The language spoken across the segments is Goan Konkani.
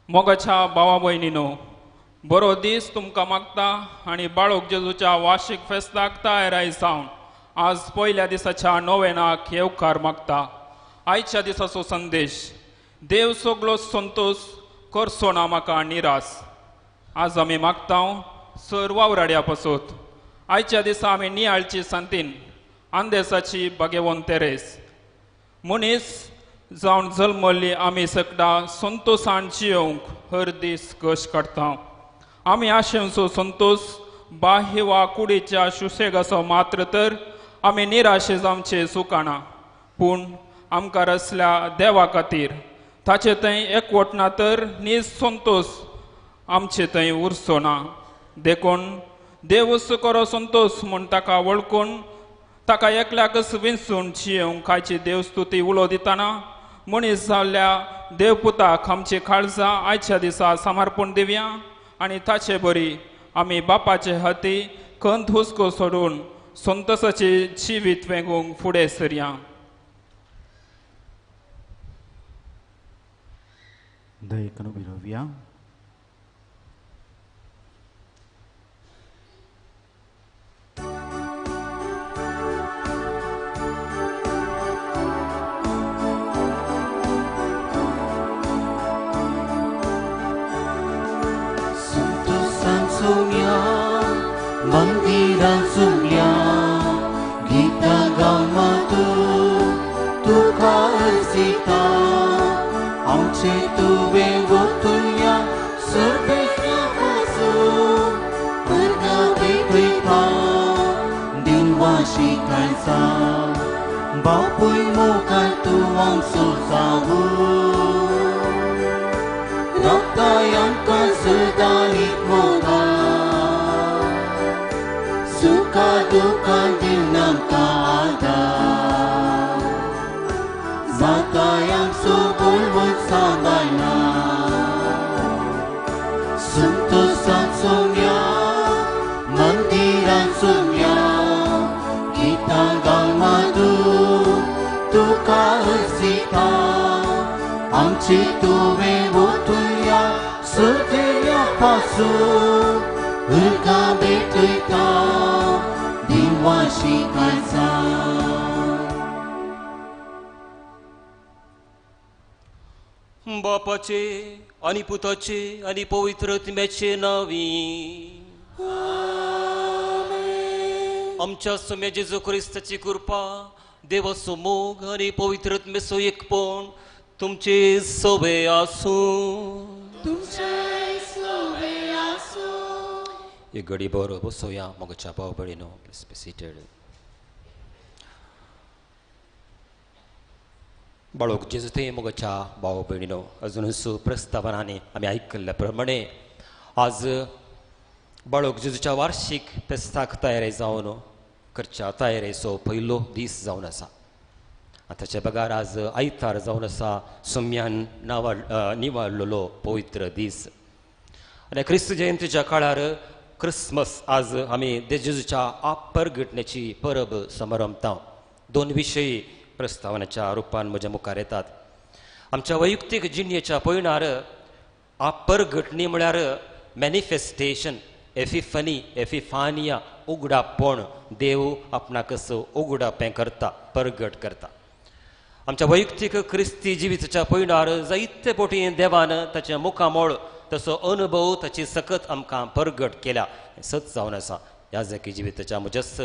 मोगाच्या भावा भयणीनो, बरो दीस तुमकां मागता आनी बाळोक जेजूच्या वार्षिक फेस्ताक तयाराय जावन आज पयल्या दिसाच्या नोवेनाक येवकार मागता. आयच्या दिसाचो संदेश, देव सगलो संतोष करचो ना म्हाका निरास. आज आमी मागता सर वावराड्या पासत. आयच्या दिसा आमी नियाळची सांतीन आंदेसाची भागेवन तेरेस मनीस जावन जल्मल्ली आमी सगळा संतोषान जियोवंक हर दीस कश काडटा. आमी आशेंचो संतोष बाह्य वा कुडीच्या सुशेगाचो मात्र तर आमी निराशे जावचे सुकाना, पूण आमकां रसल्या देवा खातीर ताचे थंय एकवट ना तर नीज संतोष आमचे थंय उरचो ना. देखून देवूच करो संतोष म्हूण ताका वळखून ताका एकल्याकच विंचून जियोवंक आयची देवस्तुती उलो दितना मनीस जाल्ल्या देवपुताक आमची काळजां आयच्या दिसा समर्पण दिवया आनी ताचे बरी आमी बापाचे हाती खंत हुस्को सोडून संतोषाचे जिवीत वेंगूंक फुडें सरया. दयेकन उलोवया. मंदिरां सुमल्या गीतां गावमा तूं तुका अर्जिता, आमचे तुवें वतुल्या सर्वेच्या पासून अर्गां भेटयता दिनवाशी काळजा बापूय मुखार तूं आमचो जावूं रावताय आमकां सदांच मोगा सुखा दुःखा दिवन आमकां आदार जाताय आमचो बळवंत सांबाळना संतोषान सोम्या मंदिरान सोम्या गीतां गावमा तूं तुका अर्जिता, आमचे तुवें वतुल्या सगळ्या पासून उर्गां भेटयता दिनवाशी काळजा. बापाचे आनी पुताचे आनी पवित्र आत्म्याचे नांवी आमच्या सोम्या जेजू क्रिस्ताची कृपा, देवाचो मोग आनी पवित्र आत्म्याचो एकपण तुमचे सवे आसूं. एक घडी बरो बसोया मोगाच्या भाव भयणीनो. Please be seated. बाळोक जेजू ते मोगाच्या भाव भयणीनो, अजूनच प्रस्तावनांनी आमी आयकल्ल्या प्रमाणे आज बाळोक जेजूच्या वार्षिक फेस्ताक तयारी जावन करच्या तयारेचो पयलो दीस जावन आसा. ताचे बगार आज आयतार जावन आसा सोम्यान निवाडलेलो पवित्र दीस. आनी क्रिस्त जयंतीच्या काळार क्रिसमस आज आमी जेजूच्या आपरघटनेची परब समारंभता. दोन विशय प्रस्तावनाच्या रुपान म्हज्या मुखार येतात. आमच्या वैयक्तीक जिणेच्या पयणार आपरघटणी म्हळ्यार मॅनिफेस्टेशन, एफिफनी, एफिफानिया, उगडापण. देव आपणाकच उगडापें करता, परगट करता. आमच्या वैयक्तीक क्रिस्ती जिविताच्या पयणार जायते पटी देवान ताचें मुखामळ, तसो अनुभव, ताची सकत आमकां परगट केल्या. सत जावन आसा याजकी जिविताच्या म्हज्याच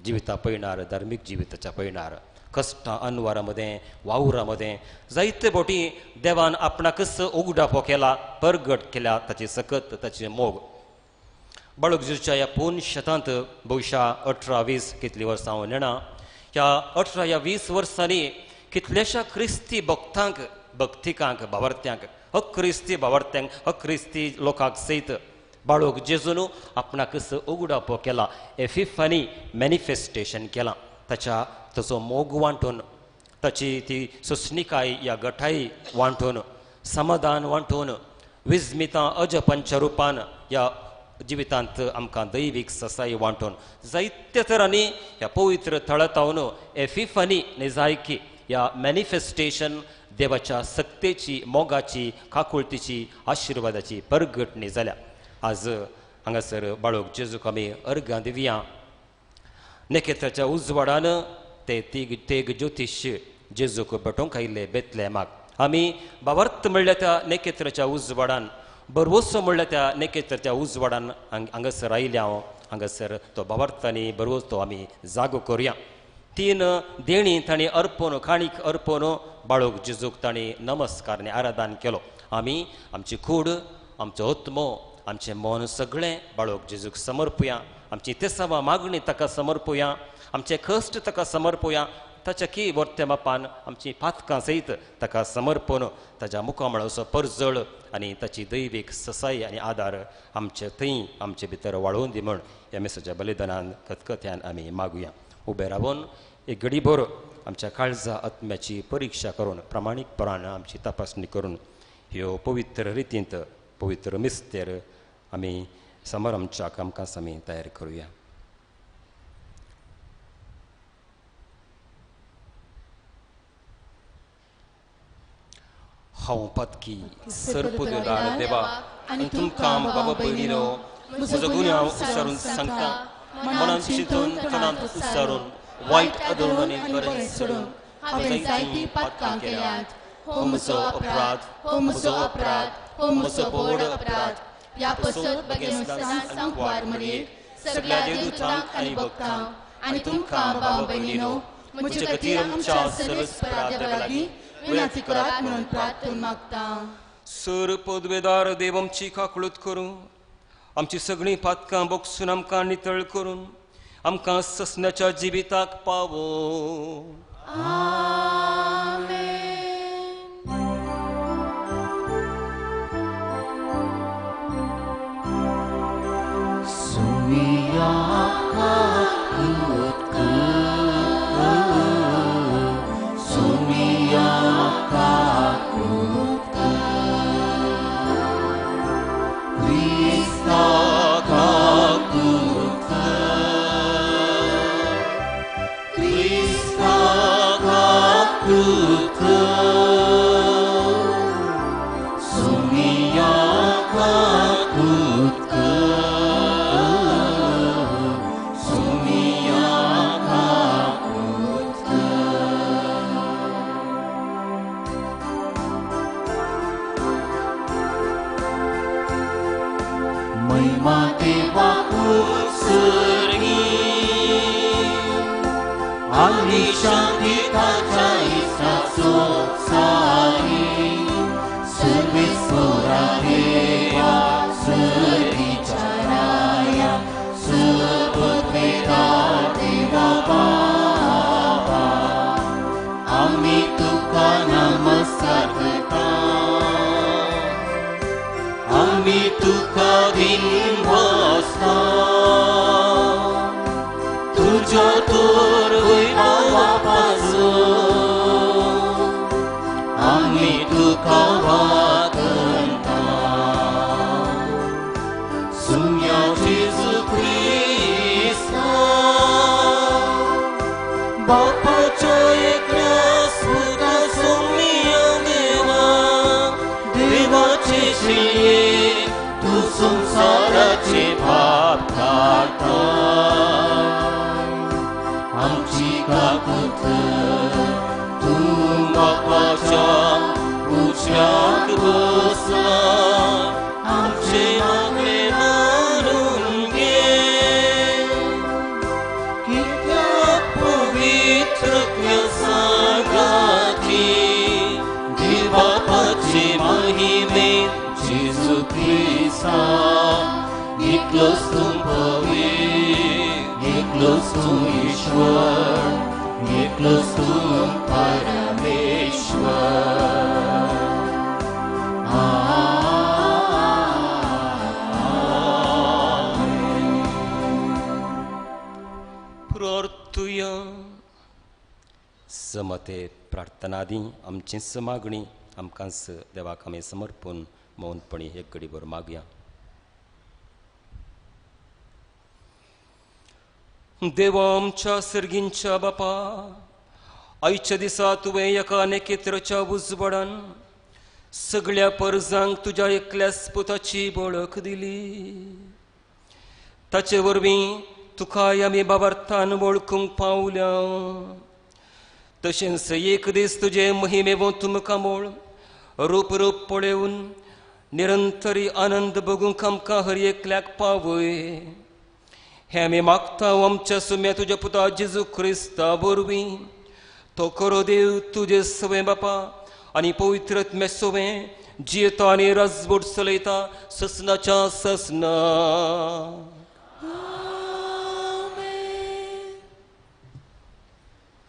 जिविता पयणार, धार्मीक जिविताच्या पयणार कश्टां अनवारा मदें, वावरा मदें जायते बोटी देवान आपणाकच उगडापो केला, परगट केल्या ताची सकत, ताची मोग. बाळक जेजूच्या ह्या पूर्ण शेतांत बहुशा 18-20 कितलीं वर्सां हांव नेणा, ह्या 18 ह्या 20 वर्सांनी कितल्याश्या क्रिस्ती भक्तांक, भक्तिकांक, भावार्थ्यांक, अक्रिस्ती भावार्थ्यांक, अक्रिस्ती लोकांक सयत बाळक जेजून आपणाकच उगडापो केला, एफिफानी मॅनिफेस्टेशन केलां. ताच्या ताचो मोग वांटून, ताची ती सोंसणिकाय या गठाय वांटून, समाधान वांटून, विस्मितां अजपंच रुपान ह्या जिवितांत आमकां दैवीक ससाय वांटून जायत्या तरांनी ह्या पवित्र थळांत एफिफानी निजायकी ह्या मॅनिफेस्टेशन देवाच्या सक्तेची, मोगाची, काकुळतीची, आशिर्वादाची परगटणी जाल्या. आज हांगासर बाळोक जेजूक आमी अर्गां दिवया. नखेत्राच्या उजवाडान ते तेग ज्योतिश जेजूक भेटोवंक आयिल्ले बेतलेमाक. आमी बावर्त म्हणल्या त्या नखेत्राच्या उजवाडान, बरवसो म्हणल्या त्या नखेत्राच्या उजवाडान हांगासर आयिल्ले हांव. हांगासर तो बावर्त आनी बरवसो आमी जागो करुया. 3 देणी तांणी अर्पण, काणीक अर्पण बाळोक जेजूक तांणी नमस्कार आनी आराधन केलो. आमी आमची कूड, आमचो आत्मो, आमचें मन सगळें बाळोक जेजूक समर्पुया. आमची तेसावा मागणी ताका समर्पुया, आमचे कश्ट ताका समर्पुया. ताच्या की वर्त्या बापान आमची पातकां सयत ताका समर्पण, ताच्या मुखामळाचो परजळ आनी ताची दैवीक ससाई आनी आदार आमचे थंय आमचे भितर वाळोवन दी म्हण ह्या मिसाच्या बलिदानान खतखत्यान आमी मागुया. उबे रावन एक घडीभर आमच्या काळजा आत्म्याची परिक्षा करून, प्रामाणीकपणान आमची तपासणी करून ह्यो पवित्र रितींत पवित्र मिस्तेर आमी समारंभच्या कामकाज आमी तयार करुया. हांव पातकी सर्पदेदार देवा आनी तुमकां बाबा भयणीनो म्हजो गुन्यांव उसारून सांगता. मनान चिंतून तणांत उसारून वायट अधर्म आनी बरें सोडून हांवें जायतीं पातकां केल्यांत. हो म्हजो अपराध, हो म्हजो अपराध, हो म्हजो व्हड अपराध. ह्या पसत बगेस्तान सांकवार मरयेक सगळ्या देवदूतांक आनी भक्तांक आनी तुमकां बाबा भयणीनो म्हजे खातीर आमच्या सर्वेस्परा देवा लागीं विनंती करात म्हणून प्रार्थना मागता. सर पदवेदार देव आमची काकळूत करूं, आमची सगळीं पातकां बोगसून आमकां नितळ करून आमकां ससण्याच्या जिविताक पावो. समते प्रार्थनादी आमची मागणी आमकांच देवाक आमी समर्पून मौनपणी एक घडीभर मागया. देवा आमच्या सर्गींच्या बापा, आयच्या दिसा तुवें एका नेकेत्राच्या उजवाडान सगळ्या परजांक तुज्या एकल्याच पुताची वळख दिली. ताचे वरवीं तुकाय आमी बाबार्थान वळखूंक पावल्या. तशेंच एक दीस तुजे महिमे तुमकां मोळ रूप रूप पळोवन निरंतरी आनंद भोगूंक आमकां हर एकल्याक पावय. हें आमी मागता आमच्या सुम्या तुज्या पुता जेजू क्रिस्ता वरवीं. तो खरो देव तुजे सवें बापा आनी पवित्र आत्म्या सवें जियेता आनी राजवट चलयता ससनाच्या ससना.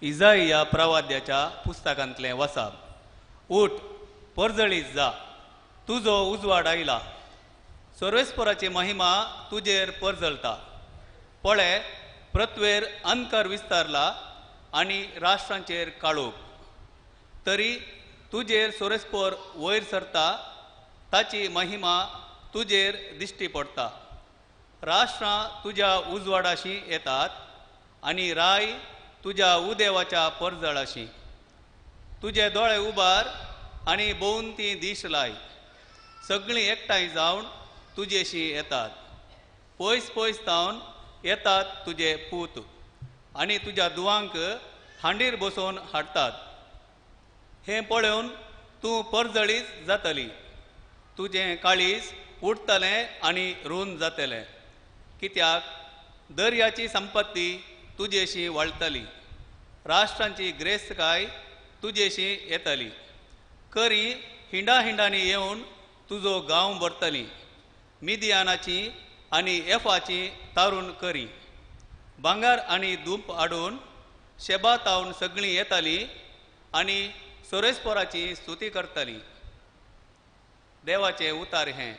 इजाइया प्रवाद्याच्या पुस्तकांतलें वसाप. उठ, परजळीत जा, तुजो उजवाड आयला, सर्वेस्पराची महिमा तुजेर परजळता. पळे, पृथ्वेर अंधकार विस्तारला आनी राष्ट्रांचेर काळोख, तरी तुजेर सोरेस्पर वयर सरता, ताची महिमा तुजेर दिश्टी पडटा. राष्ट्रां तुज्या उजवाडाशी येतात आनी राय तुज्या उदेवाच्या परजळाशी. तुजे दोळे उबार आनी भोवन ती दीश लाय, सगळीं एकठांय जावन तुजेशी येतात. पयस पयस जावन येतात तुजे पूत आनी तुज्या दुवांक हांडीर बसोवन हाडटात. हें पळोवन तूं परजळीत जातली, तुजें काळीज उडटलें आनी रूंद जातलें, कित्याक दर्याची संपत्ती तुजेशी वळटली, राष्ट्रांची ग्रेस्तकाय तुजेशी येतली. करी हिंडा हिंडांनी येवन तुजो गांव भरतली, मिदियानाची आनी एफाची तारून करी. भांगर आनी धूप हाडून शेबा तावन सगळीं येताली आनी सोरेस्पोराची स्तुती करताली. देवाचें उतार हें.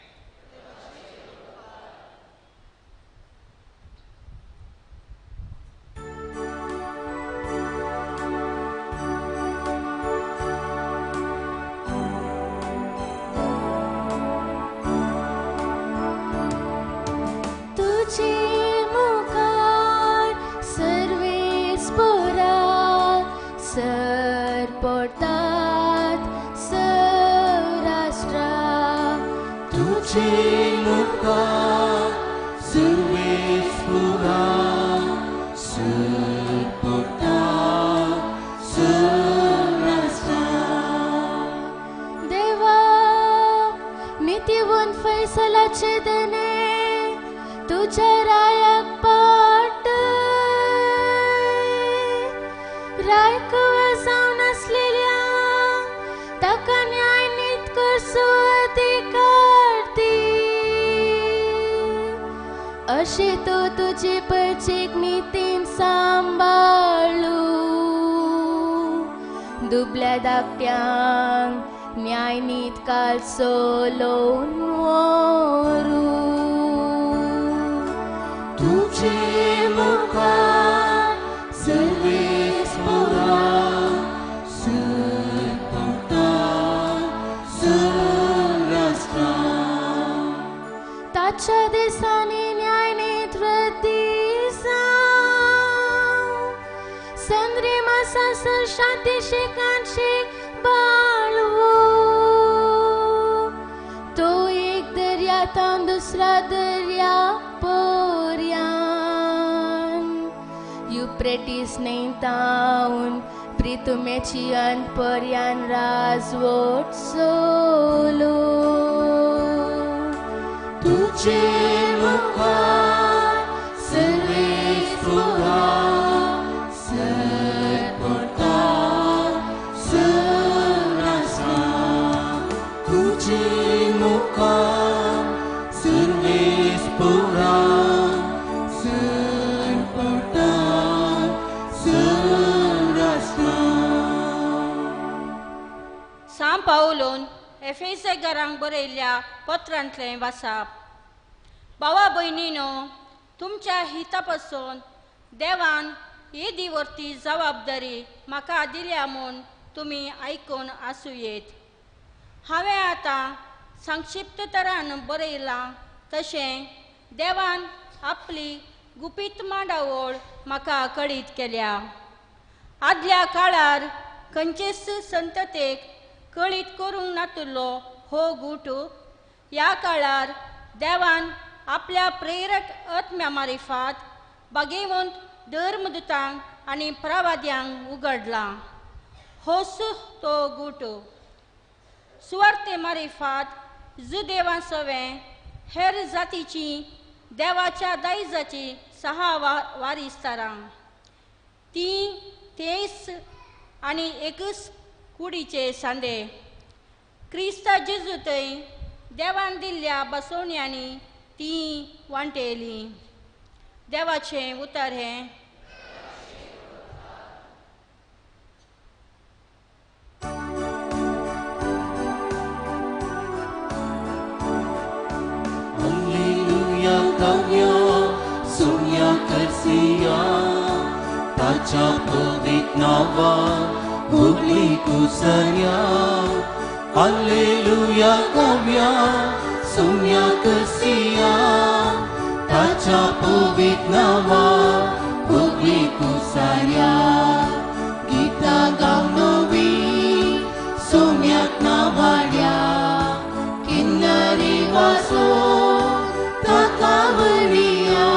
अशें तो तुजे परचेक नितीन सांबाळू, दुबल्या धाकट्यांक न्याय नीत काल सोलोवन व्हरू. तुजे मुखार सर्वेस्पोरा सरपटा सराष्ट्रा, ताच्या दिसांनी शांती शेकांशी बाळवो. तो एक दर्या तावन दुसरा दर्या पोर्यान, युप्रेटीस न्हंय तावन प्रितुमेचियन पर्यान राजवट सोलो. तुजे मुखार सर्वेस्पोरा पावलून एफेसेगारांक बरयल्ल्या पत्रांतलें वासाप. भावा भयणीनो, तुमच्या हिता पासून देवान येदी वरती जबाबदारी म्हाका दिल्या म्हूण तुमी आयकून आसूं येत. हांवें आतां संक्षिप्त तरान बरयलां तशें देवान आपली गुपीत मांडावळ म्हाका कळीत केल्या. आदल्या काळार खंयचेच संततेक कळीत करूंक नातुल्लो हो गूट ह्या काळार देवान आपल्या प्रेरक आत्म्या मारिफात बागेवंत धर्मदुतांक आनी प्रवाद्यांक उगडला. होच तो गूट सुवार्ते मारिफात जुदेवां सवें हेर जातीची देवाच्या दायजाची सहा वारिसदारां ती 23 आनी 21 कुडीचे सांदे क्रिस्ता जेजू थंय देवान दिल्ल्या बसवण्यांनी ती वांटेली. देवाचें उतर हें. हालेलुया गावया सुन्या करसिया ताच्या पवित्र नांवा हुबली कुसर्या. हालेलुया गावया सुन्या करसिया ताच्या पवित्र नांवा हुबली कुसर्या. गीता गावनवी सुन्याक नावाड्या किन्नरी वासो ताका वळिया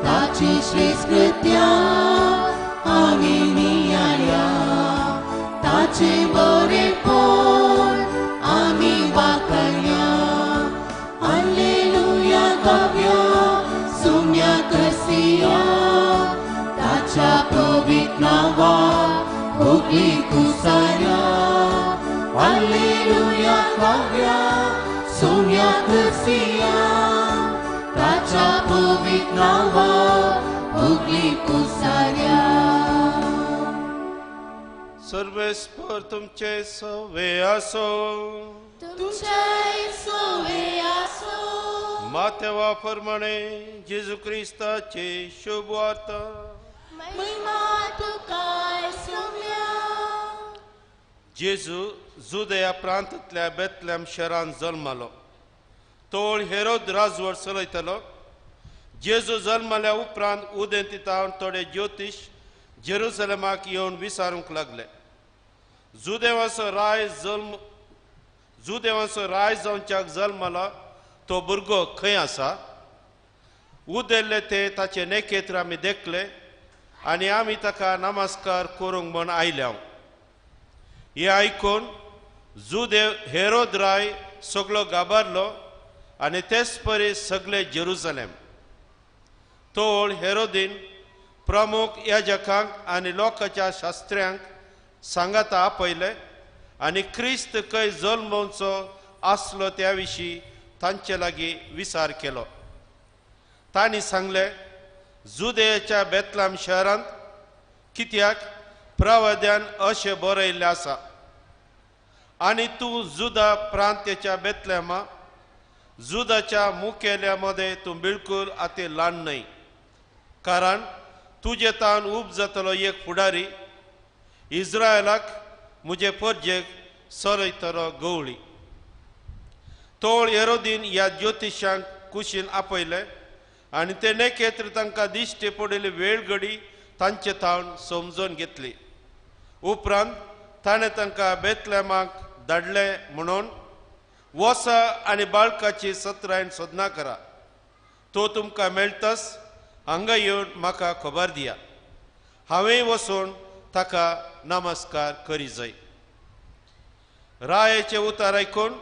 ताची श्रेष्ठ कृत्या आमी नियाळ्या ताचे बरेपण आमी वाकळ्या. हालेलुया गावया सुन्या करसिया ताच्या पवित्र नांवा हुबली कुसार्या. हालेलुया गावया सुन्या करसिया ताच्या पवित्र नांवा हुबली कुसार्या. सर्वेस्पर तुमचे सवे आसो. तुमचे सवे आसो. मातेवा प्रमाणे जेजू क्रिस्ताचे शुभ वार्ता. महिमा तुका सुम्या. जेजू जुदया प्रांतांतल्या बेतलेम शहरांत जल्मालो. तो हेरोद राजवट चलयतालो. जेजू जल्माल्या उपरांत उदेंतीतावन थोडे ज्योतिश जेरुसलेमाक येवन विचारूंक लागले, जुदेवाचो राय जावच्याक जल्मला तो भुरगो खंय आसा? उदेल्ले ते ताचे नेकेत्र आमी देखले आनी आमी ताका नमस्कार करूंक म्हण आयल्या. हें आयकून जुदेव हेरोद राय सगळो गाबारलो आनी तेच परी सगळे जेरुसलेम. तोळ हेरोदीन प्रमुख याजकांक आनी लोकांच्या शास्त्र्यांक सांगाता आपयले आनी क्रिस्त खंय जल्मोवचो आसलो त्या विशीं तांचे लागीं विचार केलो. तांणी सांगलें, जुदेयाच्या बेतलाम शहरांत, कित्याक प्रवाद्यान अशें बरयल्लें आसा, आनी तूं जुदा प्रांताच्या बेतलेमा जुदाच्या मुखेल्या मदें तूं बिलकूल आतां ल्हान न्हय, कारण तुजे तान उब जातलो एक फुडारी इस्रायलाक म्हजे परजेक चलयतलो गवळी. तोळ हेरोदीन ह्या ज्योतिशांक कुशीन आपयले आनी ते नेकेत्र तांकां दिश्टी पडिल्ली वेळ घडी तांचे थावन समजून घेतली. उपरांत ताणें तांकां बेतलेमाक धाडले म्हणून वसा आनी बाळकाची सत्रायन सोदना करा, तो तुमकां मेळटाच हांगा येवन म्हाका खबर दिया, हांवें वचून ताका नमस्कार करी जाय. रायाचे उतार आयकून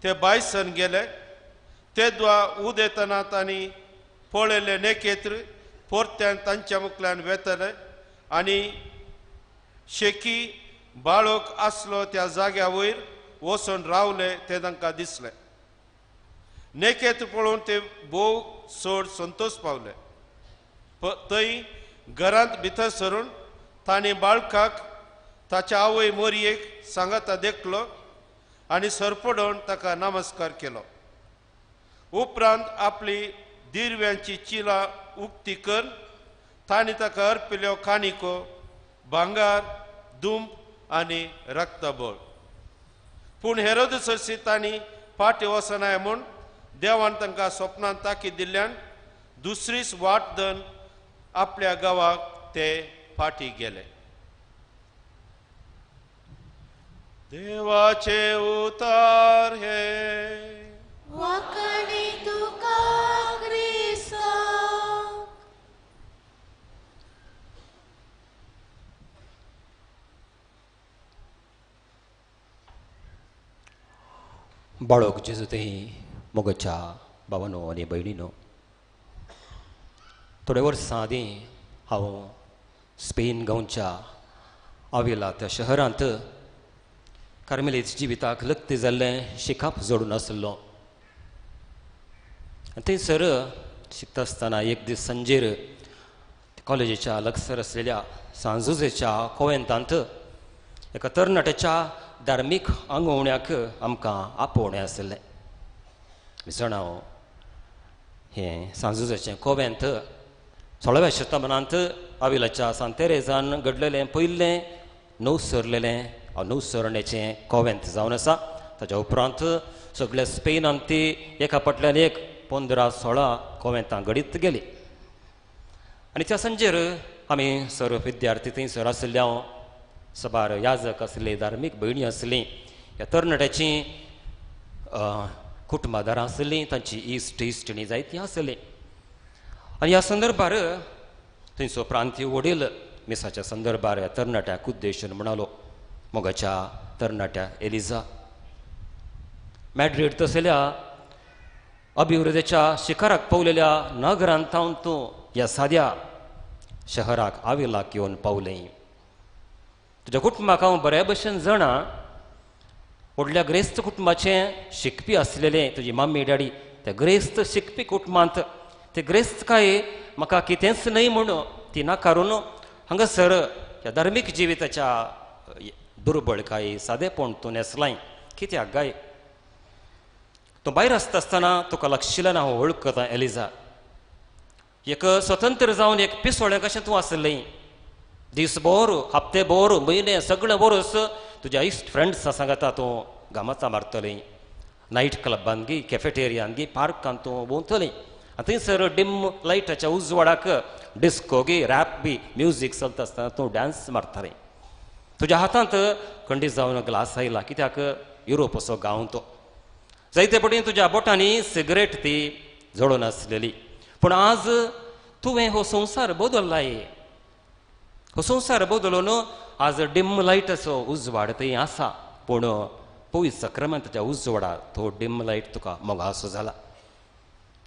ते बायसन गेले. तेद्वा उदेतना तांणी पळयल्ले नेकेत्र परत्यान तांच्या मुखल्यान वेतले आनी शेकी बाळक आसलो त्या जाग्या वयर वचून रावले ते तांकां दिसले. नेकेत्र पळोवन ते भोव चड संतोश पावले. थंय घरांत भितर सरून तांणी बाळकाक ताच्या आवय मोरयेक सांगाता देखलो आनी सरपडोवन ताका नमस्कार केलो. उपरांत आपली दिरव्यांची चिलां उक्ती कर तांणी ताका अर्पिल्यो काणिको, भांगार, दुंब आनी रक्तबळ. पूण हेरोदसर्शी तांणी फाटीं वचनाय म्हूण देवान तांकां सपनान ताकीद दिल्ल्यान दुसरीच वाट धरून आपल्या गांवाक ते फाटीं गेले. देवाचे उतार हे वाकणी तुका क्रिस्ता. बाळक जेजू तेही मोगाच्या भावानो आनी भयणीनो, थोडे वर्सां आदीं हांव स्पेन गांवच्या आविला त्या शहरांत कार्मेलीत जिविताक लग्ती जाल्लें शिकाप जोडून आसलो. आनी थंयसर शिकता आसतना एक दीस सांजेर कॉलेजीच्या लागसर आसलेल्या सांजुजेच्या कोवेंतांत एका तरणाट्याच्या धार्मीक आंगवण्याक आमकां आपोवणें आसलें. जाणां हें सांजुजेचें कोवेंत 16व्या शतमानांत आविलाच्या सांतेरेजान घडलेलें पयलें नवसरलेलें नवसरणेचें कोवेंत जावन आसा. ताच्या उपरांत सगळ्या स्पेनांत ती एका फाटल्यान एक 15-16 कोवेंतां घडीत गेली. आनी त्या सांजेर आमी सर्व विद्यार्थी थंयसर आसले, हांव सबार याजक आसले, धार्मीक भयणी आसली, ह्या तरणाट्याचीं कुटुंबादारां आसलीं, तांची इश्ट इश्टिणी जायतीं आसलीं. आनी ह्या संदर्भार थंयचो प्रांतीय वडील मिसाच्या संदर्भार ह्या तरणाट्याक उद्देशून म्हणालो, मोगाच्या तरणाट्या एलिजा, मॅड्रीड तसल्या अभिवृद्धीच्या शिखराक पावलेल्या नगरांत थावन तूं ह्या साद्या शहराक आविलाक येवन पावलें. तुज्या कुटुंबाक हांव बऱ्या भशेन जाणा, व्हडल्या ग्रेस्त कुटुंबाचें शिकपी आसलेलें तुजी मम्मी डॅडी त्या ग्रेस्त शिकपी कुटुंबांत ते ग्रेस्त काय म्हाका कितेंच न्हय म्हूण ती नाकारून हांगासर ह्या धार्मीक जिविताच्या दुर्बळकाय सादेपण तूं न्हेसलाय कित्याक गाय? तूं भायर आसता आसतना तुका लागशिल्ल्यान हांव वळखतां एलिजा, एक स्वतंत्र जावन एक पिसोळें कशें तूं आसलें. दीस भर, हप्ते भर, म्हयने सगळें वर्स तुज्या इश्ट फ्रेंड्सां सांगता तूं गामाचा मारतलें, नायट क्लबान गी, कॅफेटेरियान गी, पार्कान तूं भोंवतलें आनी थंयसर डिम लायटाच्या उजवाडाक डिस्को गी, रॅप बी म्युजीक चलता आसतना तूं डांस मारतालें. तुज्या हातांत खंडीत जावन ग्लास आयला कित्याक युरोप असो गांव तो. जायते पटी तुज्या बोटांनी सिगरेट ती जळून आसलेली. पूण आज तुवें हो संवसार बदल्लाय. हो संवसार बदलून आज डिम लायटाचो उजवाड थंय आसा, पूण पयस क्रमांकाच्या उजवाडा तो डिम लायट तुका मोगासो जाला.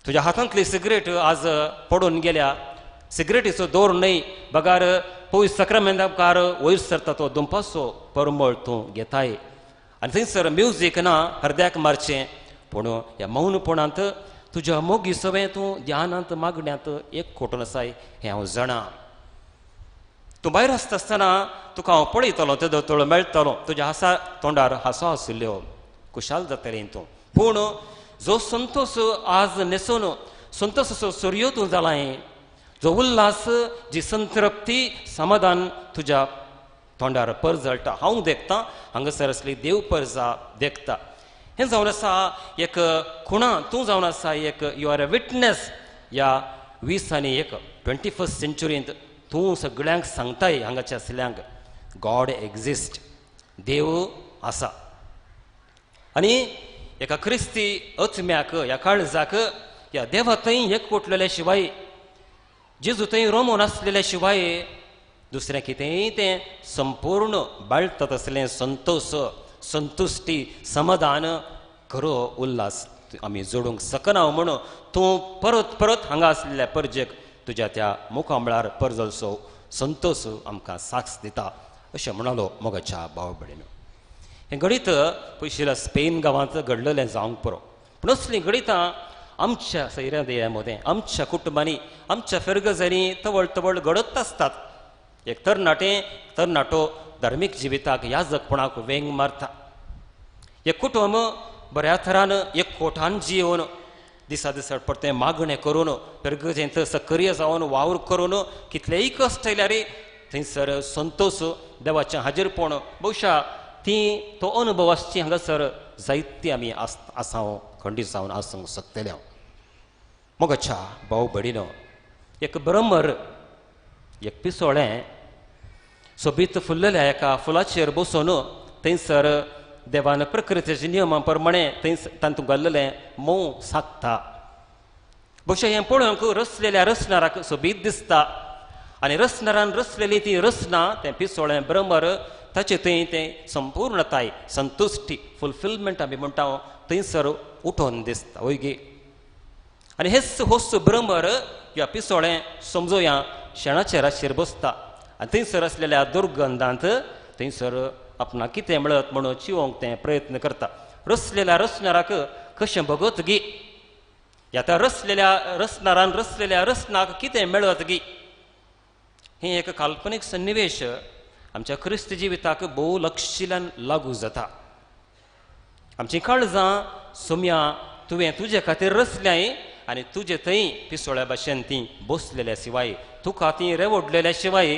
तुज्या हातांतली सिगरेट आज पडून गेल्या. सिगरेटीचो दोर न्हय बगार पयस सक्रामेंताकार वयर सरता तो दुंपाचो परमळ तूं घेताय. आनी थंयसर म्युजीक ना हरद्याक मारचें, पूण ह्या मौनपणांत तुज्या मोगी सवें तूं ध्यानांत मागण्यांत एक खोटून आसाय हें हांव जाणा. तूं भायर आसता आसतना तुका हांव पळयतलो, तेदो तोळ मेळटलो, तुज्या हासा तोंडार हांसो आशिल्ल्यो, खुशाल जातलें तूं. पूण जो संतोश आज न्हेसून संतोसाचो सुर्यो तूं जालाय, जो उल्हास, जी संतृप्ती, समाधान तुज्या तोंडार परजळटा हांव देखता, हांगासर आसली देव परजा देखता. हें जावन आसा एक खुणा, तूं जावन आसा एक you are a witness. ह्या 20 आनी 1 21st सेंचुरींत तूं सगळ्यांक सांगताय हांगाच्या आसल्यांक, गॉड एक्झिस्ट, देव आसा. आनी एका क्रिस्ती अत्म्याक, ह्या काळजाक ह्या देवा थंय एकवटलेल्या शिवाय, जेजू थंय रोमोन आसलेल्या शिवाय दुसरें कितेंय तें संपूर्ण बाळता तसलें संतोश, संतुश्टी, समाधान, खरो उल्हास आमी जोडूंक शकना म्हूण तूं परत परत हांगा आसलेल्या परजेक तुज्या त्या मुखामळार परजलसो संतोश आमकां साक्ष दिता अशें म्हणालो मोगाच्या भाव भयणीनो. हें गणीत पयशिल्ल्या स्पेन गांवांत घडलेलें जावंक पुरो, पूण असलीं गणितां आमच्या सैऱ्या देया मदें, आमच्या कुटुंबांनी, आमच्या फिरगजांनी तवळ तवळ घडत आसतात. एक तरणाटे तरणाटो धार्मीक जिविताक याजकपणाक वेंग मारता. एक कुटुंब बऱ्या थरान एक कोठान जियोवन दिसा दिसा परतें मागणें करून फिरगजेंत सक्रीय जावन वावर करून कितलेय कश्ट आयल्यार थंयसर संतोश, देवाचें हाजीरपण, बहुशा ती तो अनुभव आसची हांगासर जायती आमी आसा खंडीत जावन आसूंक शकतले. हांव मोगाच्या भाव भयणीनो, एक भ्रमर, एक पिसोळें सोबीत फुल्लेल्या एका फुलाचेर बसून थंयसर देवान प्रकृतीच्या नियमा प्रमाणे थंय तातूंत घाल्लेलें मोव सागता. भोवशा हें पळोवंक रसलेल्या रसणाराक सोबीत दिसता आनी रसणारान रसलेली ती रसना तें पिसोळें भ्रमर ताचे थंय तें संपूर्णताय संतुश्टी फुलफिलमेंट आमी म्हणटा थंयसर उठोवन दिसता वय गे. आनी हेच होस भ्रमर ह्या पिसोळें समजोया शेणाचे राशीर बसता आनी थंयसर आसलेल्या दुर्गंधांत थंयसर आपणाक कितें मेळत म्हणून चिवोंक तें प्रयत्न करता. रसलेल्या रसणाराक कशें भगत गी, ह्या त्या रसलेल्या रसणारान रसलेल्या रसनाक कितें मेळत गी, हें एक काल्पनीक सन्निवेश आमच्या क्रिस्त जिविताक भोव लक्षिल्यान लागू जाता. आमचीं काळजां सोम्या तुवें तुजे खातीर रसल्याय आनी तुजे थंय पिसोळ्या भाशेन तीं बसलेल्या शिवाय तुका तीं रेवडलेल्या शिवाय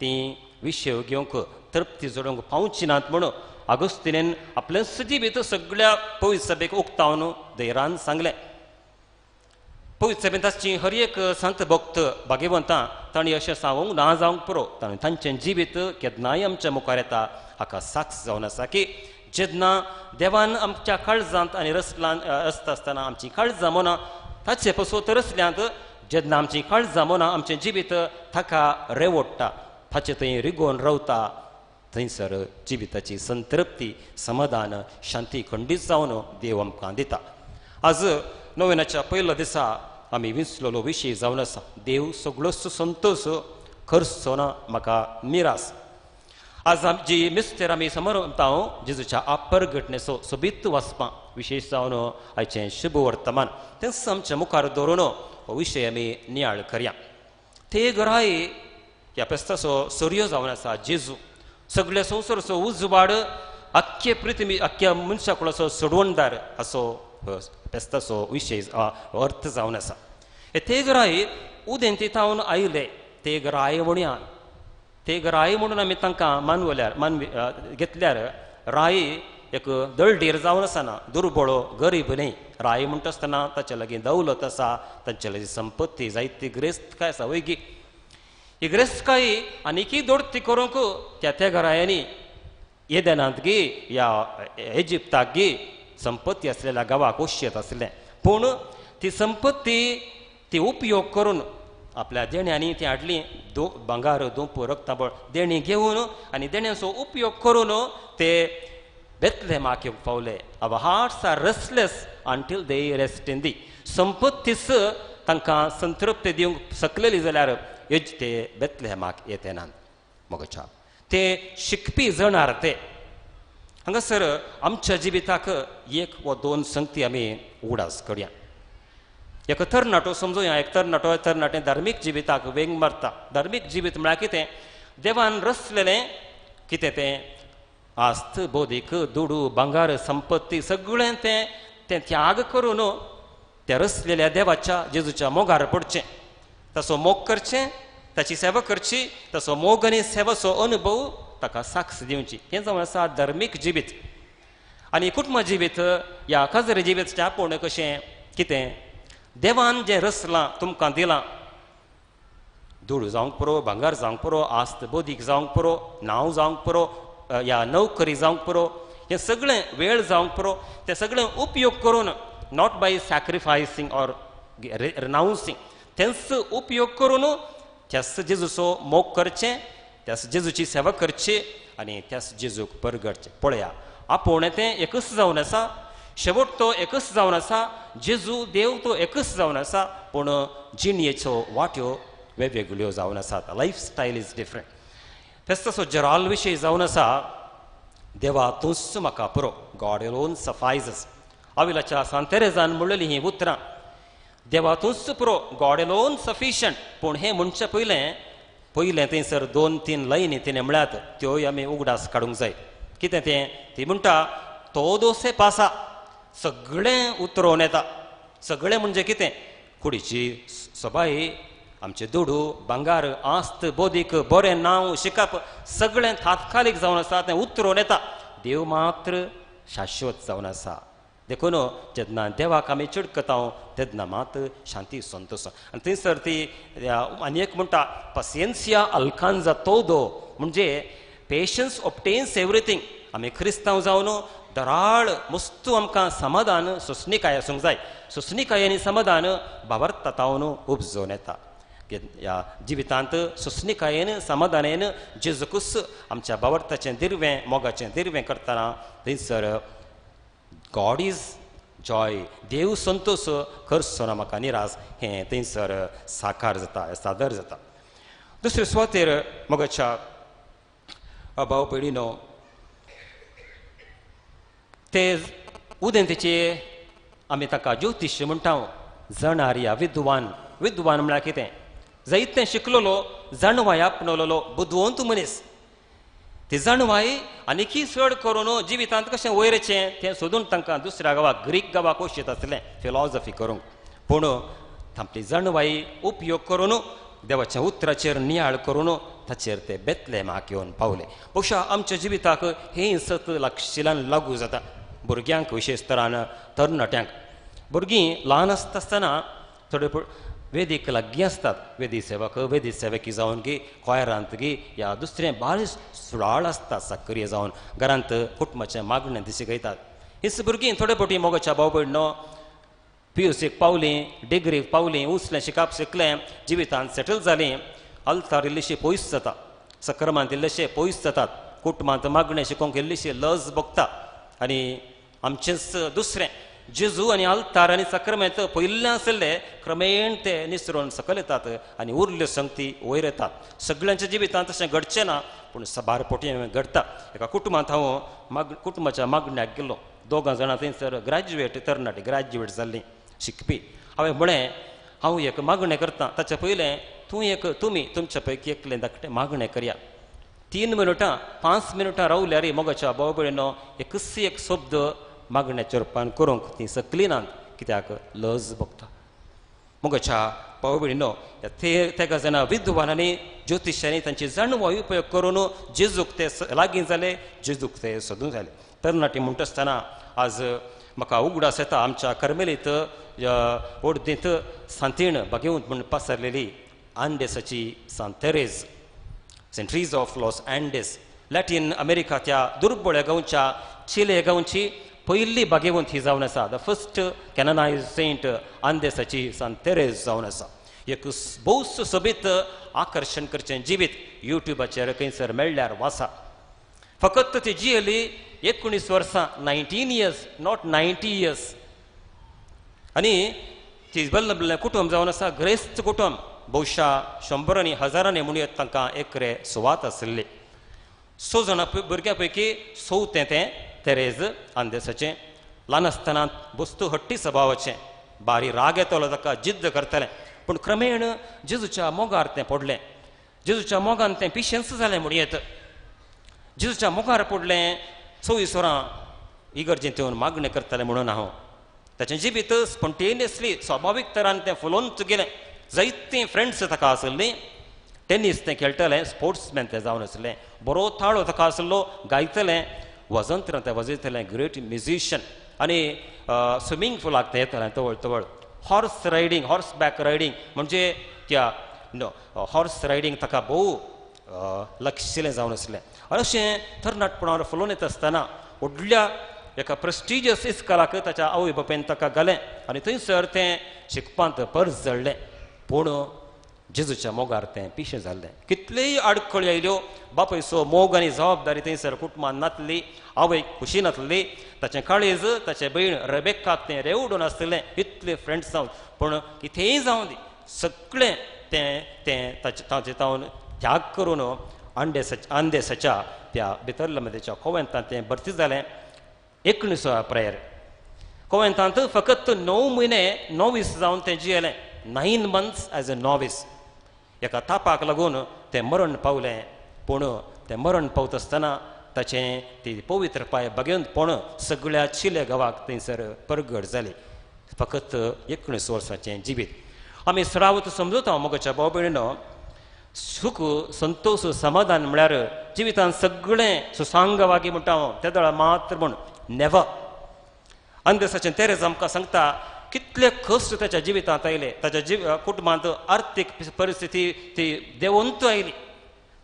तीं विशय घेवंक तृप्ती जोडूंक पावची नात म्हणून आगुस्तिनेन आपलें जिवीत सगळ्या पवित्र सभेक उक्तावन धैर्यान सांगलें. पवित्र सभेंत आसची हर एक संत भक्त भाग्यवंतां तांणी अशें सांगूंक ना जावंक पुरो, ताणें तांचें जिवीत केन्नाय आमच्या मुखार येता हाका साक्ष जावन आसा की जेन्ना देवान आमच्या काळजांत आनी रसलान रसता आसतना आमची काळजां मनां ताचे पसत रसल्यांत, जेन्ना आमची काळजां मनां आमचें जिवीत ताका रेवडटा ताचे थंय रिगोवन रावता थंयसर जिविताची संतृप्ती समाधान शांती खंडीत जावन देव आमकां दिता. आज नोवेनाच्या पयल्या दिसा आमी विंचलेलो विशय जावन आसा देव सगळोच संतोष खर्चो ना म्हाका निरास. आज जी मिस्तेर आमी समरता जेजूच्या आपरघटनेचो सोबीत वाचपां विशेश जावन आयचें शुभ वर्तमान तेंच आमच्या मुखार दवरून हो विशय आमी नियाळ करया. ते घराय ह्या पेस्ताचो सूर्य जावन आसा जेजू, सगळ्या संवसाराचो उजवाड, आख्खे पृथ्वी आख्ख्या मनशा कुळाचो सोडवणदार असो पेस्ताचो विशय अर्थ जावन आसा. हे ते घराय उदेंती थावन आयले ते घराय म्हणया, ते राय म्हणून आमी तांकां मानवल्यार मानवी घेतल्यार राय एक दळडीर जावन आसना, दुर्बळो गरीब न्हय. राय म्हणटा आसतना ताचे लागीं दौलत आसा, तांचे लागीं संपत्ती जायती ग्रेस्तकाय आसा वय गी. ही ग्रेस्तकाय आनीकय दोडती करूंक त्या त्या घरायांनी येदेनांत गी या इजिप्ताक गी संपत्ती आसलेल्या गांवाक ओशेत आसलें, पूण ती संपत्ती ती उपयोग करून आपल्या देण्यांनी ती हाडली दो भांगार दोंप रक्ताबळ देणी घेवन आनी देण्यांचो उपयोग करून ते बेतलेमाक येवंक पावले. Our hearts are restless until they rest in thee. संपत्तीच तांकां संतृप्ती दिवंक शकलेली जाल्यार ते बेतलेमाक येते नात. मगच्या ते शिकपी जणार ते हांगासर आमच्या जिविताक एक वा दोन संगती आमी उगडास करया. एक तरणाटो समजुया, एक तरणाटो तरणाटे धार्मीक जिविताक वेंग मारता. धार्मीक जिवीत म्हळ्यार कितें, देवान रचलेलें कितें तें आस्त बोधीक दुडू भांगार संपत्ती सगळें तें तें त्याग करून त्या रचलेल्या देवाच्या जेजूच्या मोगार पडचें, ताचो मोग करचें, ताची सेवा करची, ताचो मोग आनी सेवाचो अनुभव ताका साक्ष दिवची. हें जावन आसा धार्मीक जिवीत. आनी कुटुंब जिवीत ह्या खाजरी जिवीत आपूण कशें कितें देवान जें रचलां तुमकां दिलां, दुडू जावंक पुरो, भांगार जावंक पुरो, आस्त बोधीक जावंक पुरो, नांव जावंक पुरो, या नोकरी जावंक पुरो, हें सगळें वेळ जावंक पुरो, तें सगळें उपयोग करून not by sacrificing or renouncing, तेंच उपयोग करून त्याच जेजूचो मोग करचें, त्याच जेजूची सेवा करची आनी त्याच जेजूक परगटचें. पळया आपूण तें एकच जावन आसा, शेवट तो एकच जावन आसा, जेजू देव तो एकच जावन आसा, पूण जिणयेच्यो वाट्यो वेगवेगळ्यो जावन आसात. Life style is different. फेस्ताचो जराल विशय जावन आसा देवा तूंच म्हाका पुरो, गॉड एलोन सफायजस. आविलाच्या सांतेरेजान म्हणलेलीं हीं उतरां, देवा तूंच पुरो, गॉड एलोन सफिशंट. पूण हें म्हणचें पयलें पयलें थंयसर दोन तीन लायनी तिणें म्हळ्यात त्योय आमी उगडास काडूंक जाय. कितें तें, ती म्हणटा तो दोसे पासा, सगळें उतरोवन येता. सगळें म्हणजे कितें, कुडीची सबाई, आमचे दुडू भांगार आस्त बोधीक बरें नांव शिकप सगळें तात्कालीक जावन आसा, तें उतरोवन येता. देव मात्र शाश्वत जावन आसा. देखून जेन्ना देवाक आमी चिडकता तेन्ना मात शांती संतोष. आनी थंयसर ती आनी एक म्हणटा पसियेन्सिया अल्कांजा तोदो, म्हणजे पेशन्स ऑब्टेन्स एवरीथींग. आमी क्रिस्तांव जावन दराळ मस्तू आमकां समाधान सोंसणीकाय आसूंक जाय. सोंसणीकाय आनी समाधान भावार्था तावन उपजोवन येता. ह्या जिवितांत सोंसणीकायेन समाधानेन जेजूकूच आमच्या भावार्थाचें दिर्वें मोगाचें दिर्वें करतना थंयसर गॉड is Joy, देव संतोष करचो ना म्हाका निराश हें थंयसर साकार जाता, सादर जाता. दुसरे सुवातेर मोगाच्या भाव भयणीनो ते उदेंतेचे आमी ताका ज्योतिश म्हणटा, जाणार्या विद्वान. विद्वान म्हळ्यार कितें? जायतें शिकलेलो, जाणवाय आपणवलेलो बुदवंत मनीस. ती जाणवाय आनीकी चड करून जिवितांत कशें वयर येचें तें सोदून तांकां दुसऱ्या गांवाक, ग्रीक गांवाक वचीत आसलें फिलॉजॉफी करूंक. पूण आपली जाणवाय उपयोग करून देवाच्या उतराचेर नियाळ करून ताचेर ते बेतलेमाक येवन पावले. बहुशा आमच्या जिविताक हें सत लागशिल्ल्यान लागू जाता भुरग्यांक, विशेश तरान तरणाट्यांक. भुरगीं ल्हान आसता आसतना थोडे वेदीक लागीं आसतात, वेदी सेवक वेदी सेवकी जावन गी क्वायरांत गी या दुसरें बारीक सुडाळ आसता सक्रीय जावन घरांत कुटुंबाचें मागणें ती शिकयतात. हीच भुरगीं थोडे फावटी मोगाच्या भाव भयणो पीयूसीक पावलीं, डिग्रीक पावलीं, उंचलें शिकप शिकलें, जिवितांत सेटल जालीं, आल्तार इल्लीशी पयस जाता, सक्रमांत इल्लेशे पयस जातात, कुटुंबांत मागणें शिकोवंक इल्लीशी लज भोगता. आनी आमचेंच दुसरें जेजू आनी आल्तार आनी सक्रमेंत पयिल्लें आशिल्ले क्रमेण ते निसरून सकयल येतात आनी उरल्यो संगती वयर येतात. सगळ्यांच्या जिवितांत तशें घडचें ना, पूण साबार पोटी घडटा. एका कुटुंबांत हांव कुटुंबाच्या मागण्याक गेलो. दोगां जाणां थंयसर ग्रॅज्युएट तरणाटी ग्रॅज्युएट जाल्लीं शिकपी. हांवें म्हळें हांव एक मागणें करतां, ताच्या पयलें तूं एक तुमी तुमच्या पैकी एकलें धाकटें मागणें करया. 3 मिनटां 5 मिनटां रावल्यार मोगाच्या भाव भयणीनो एकच एक शब्द मागण्याच्या रुपान करूंक ती सकली नात, कित्याक लज भोगता. मोगाच्या भाव भयणीनो तेगा जाणां विद्वानांनी ज्योतिशांनी तांची जाणवाय उपयोग करून जेजूक ते लागीं जाले, जेजूक ते सोदून जाले. तरणाटी म्हणटा आसतना आज म्हाका उगडास येता आमच्या कर्मेलीत ओडदींत सांतीण बागेवंत म्हूण पसरलेली आंडेसाची Sant Therese, Saint Therese of Los Andes, Latin America त्या दुर्बळ गांवच्या चिले गांवची पयली बागेवंत ही जावन आसा. The first कॅननायज सेंट आंदेसाची सांत तेरेज जावन आसा. एक भोव सोबीत आकर्शण करचें जिवीत युट्यूबाचेर खंयसर मेळ्ळ्यार वासा. फकत ती जियेली 19 वर्सां, 19 इयर्स, not 90 years. आनी ती बल्ल कुटुंब जावन आसा, ग्रेस्त कुटुंब, बहुशा शंबरांनी हजारांनी म्हणूं तांकां एकरे सुवात आशिल्ली. 6 जाणां भुरग्यां पैकी चवथें तें तेरेज आंदेसाचें. ल्हान आसतना वस्तू हट्टी सभावाचें, बारी राग येतलो ताका, जिद्द करतलें, पूण क्रमेण जेजूच्या मोगार तें पडलें. जेजूच्या मोगान तें पिशेंच जालें म्हणूं येत. जेजूच्या मोगार पडलें, 24 वरां इगर्जेंत येवन मागणें करतलें म्हणून हांव ताचें जिवीत स्पॉन्टेनियसली स्वाभावीक तरान तें फुलोवन गेलें. जायतीं फ्रेंड्स ताका आसलीं, टेनीस तें खेळटलें, स्पोर्ट्समॅन तें जावन आसलें, बरो ताळो ताका आसलो, गायतलें, वजंत्रां तें वाजयतलें, ग्रेट म्युजिशियन. आनी स्विमींग पुलाक तें येतलें तवळ तवळ. Horse riding, horse back riding म्हणजे त्या हॉर्स रायडींग ताका भोव लक्षिलें जावन आसलें. अशें तरणाटपणार फुलोवन येता आसतना व्हडल्या एका प्रेस्टिजियस इस्कॉलाक ताच्या आवय बापायन ताका घालें आनी थंयसर तें शिकपांत परजळ्ळें. पूण जेजूच्या मोगार तें पिशें जाल्लें. कितलेय आडखळी आयल्यो, बापायचो मोग आनी जबाबदारी थंयसर कुटुंबान नासली, आवयक खुशी नासली, ताचें काळीज ताचें भयण रेबेकाक तें रेवडून आसलें. इतले फ्रेंड्स जावन, पूण कितेंय जावं दी, सगळें तें तें ताचें ताचें तावन त्याग करून आंदेसाच्या त्या भितरल्या मदेच्या कोवेंतांत तें भरती जालें. 19 प्रेयर कोवेंतांत फकत 9 म्हयने नॉवीस जावन तें जियेलें. 9 months as a novice. एका तापाक लागून तें मरण पावलें. पूण तें मरण पावता आसतना ताचें ती पवित्र पांय बागेवंतपण सगळ्या चिले गांवाक थंयसर परगट जाली. फकत 19 वर्सांचें जिवीत. आमी सरावत समजता मोगाच्या भाव भयणीनो, सुख संतोष समाधान म्हळ्यार जिवितांत सगळें सुसांगवागी म्हणटा हांव तेदळा मात्र म्हूण नेवर. अंदेसाचें तेरेज आमकां सांगता कितले कश्ट ताच्या जिवितांत आयले, ताच्या कुटुंबांत आर्थीक परिस्थिती ती देवंत आयली.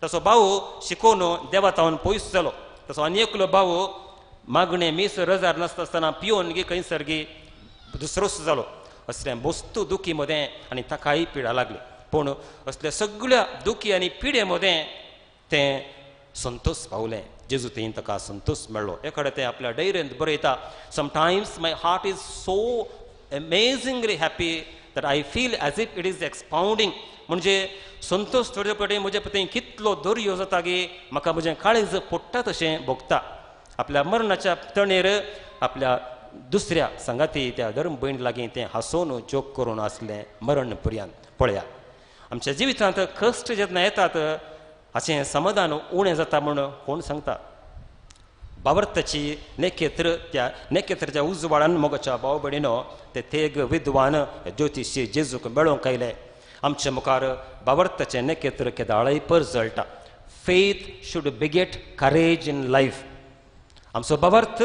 ताचो भाव शिकोवन देवा तावन पयस जालो. तसो आनी एकलो भाव मागणें मीस रजार नासता आसतना पिवन गी खंयसर गी दुसरोच जालो. असलें वस्तू दुखी मदें आनी ताकाय पिडा लागली. पूण असल्या सगळ्या दुखी आनी पिडे मदें तें संतोष पावलें. जेजू थंय ताका संतोष मेळ्ळो. एखादें तें आपल्या डायरेंत बरयता, sometimes my heart is so amazingly happy that I feel as if it is expounding. म्हणजे संतोष थोडे फावटी म्हजे पती कितलो दर्यो जाता की म्हाका म्हजें काळीज फोडटा तशें भोगता. आपल्या मरणाच्या तणेर आपल्या दुसऱ्या सांगाती त्या धर्म भयण लागीं तें हांसोवन जोक करून आसलें मरण पर्यंत. पळया आमच्या जिवितांत कश्ट जेन्ना येतात हाचें समाधान उणें जाता म्हूण कोण सांगता. बावर्ताची नेकेत्र त्या नेकेत्राच्या उजवाडान मोगाच्या भाव भयणीनो ते थेग विद्वान ज्योतिशी जेजूक मेळोवंक आयले. आमच्या मुखार बावर्ताचें नेकेत्र केदाळय परजळटा. Faith should beget courage in life. आमचो बावर्त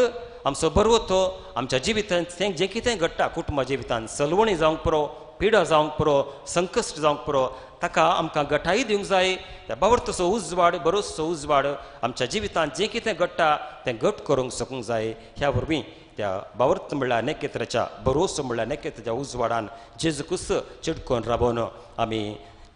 आमचो बरवतो आमच्या जिवितांत तें जें कितें घडटा कुटुंबा जिवितांत सलवणी जावंक पुरो, पिडा जावंक पुरो, संकश्ट जावंक पुरो, ताका आमकां गठाय दिवंक जाय. त्या बावर्तचो उजवाड बरोचो उजवाड आमच्या जिवितांत जें कितें घडटा तें घट करूंक शकूंक जाय. ह्या वरवीं त्या बावर्त म्हणल्यार नेकेत्राच्या बरोसो म्हणल्यार नेकेत्राच्या उजवाडान जेजूकूच चिटकोन राबोवन आमी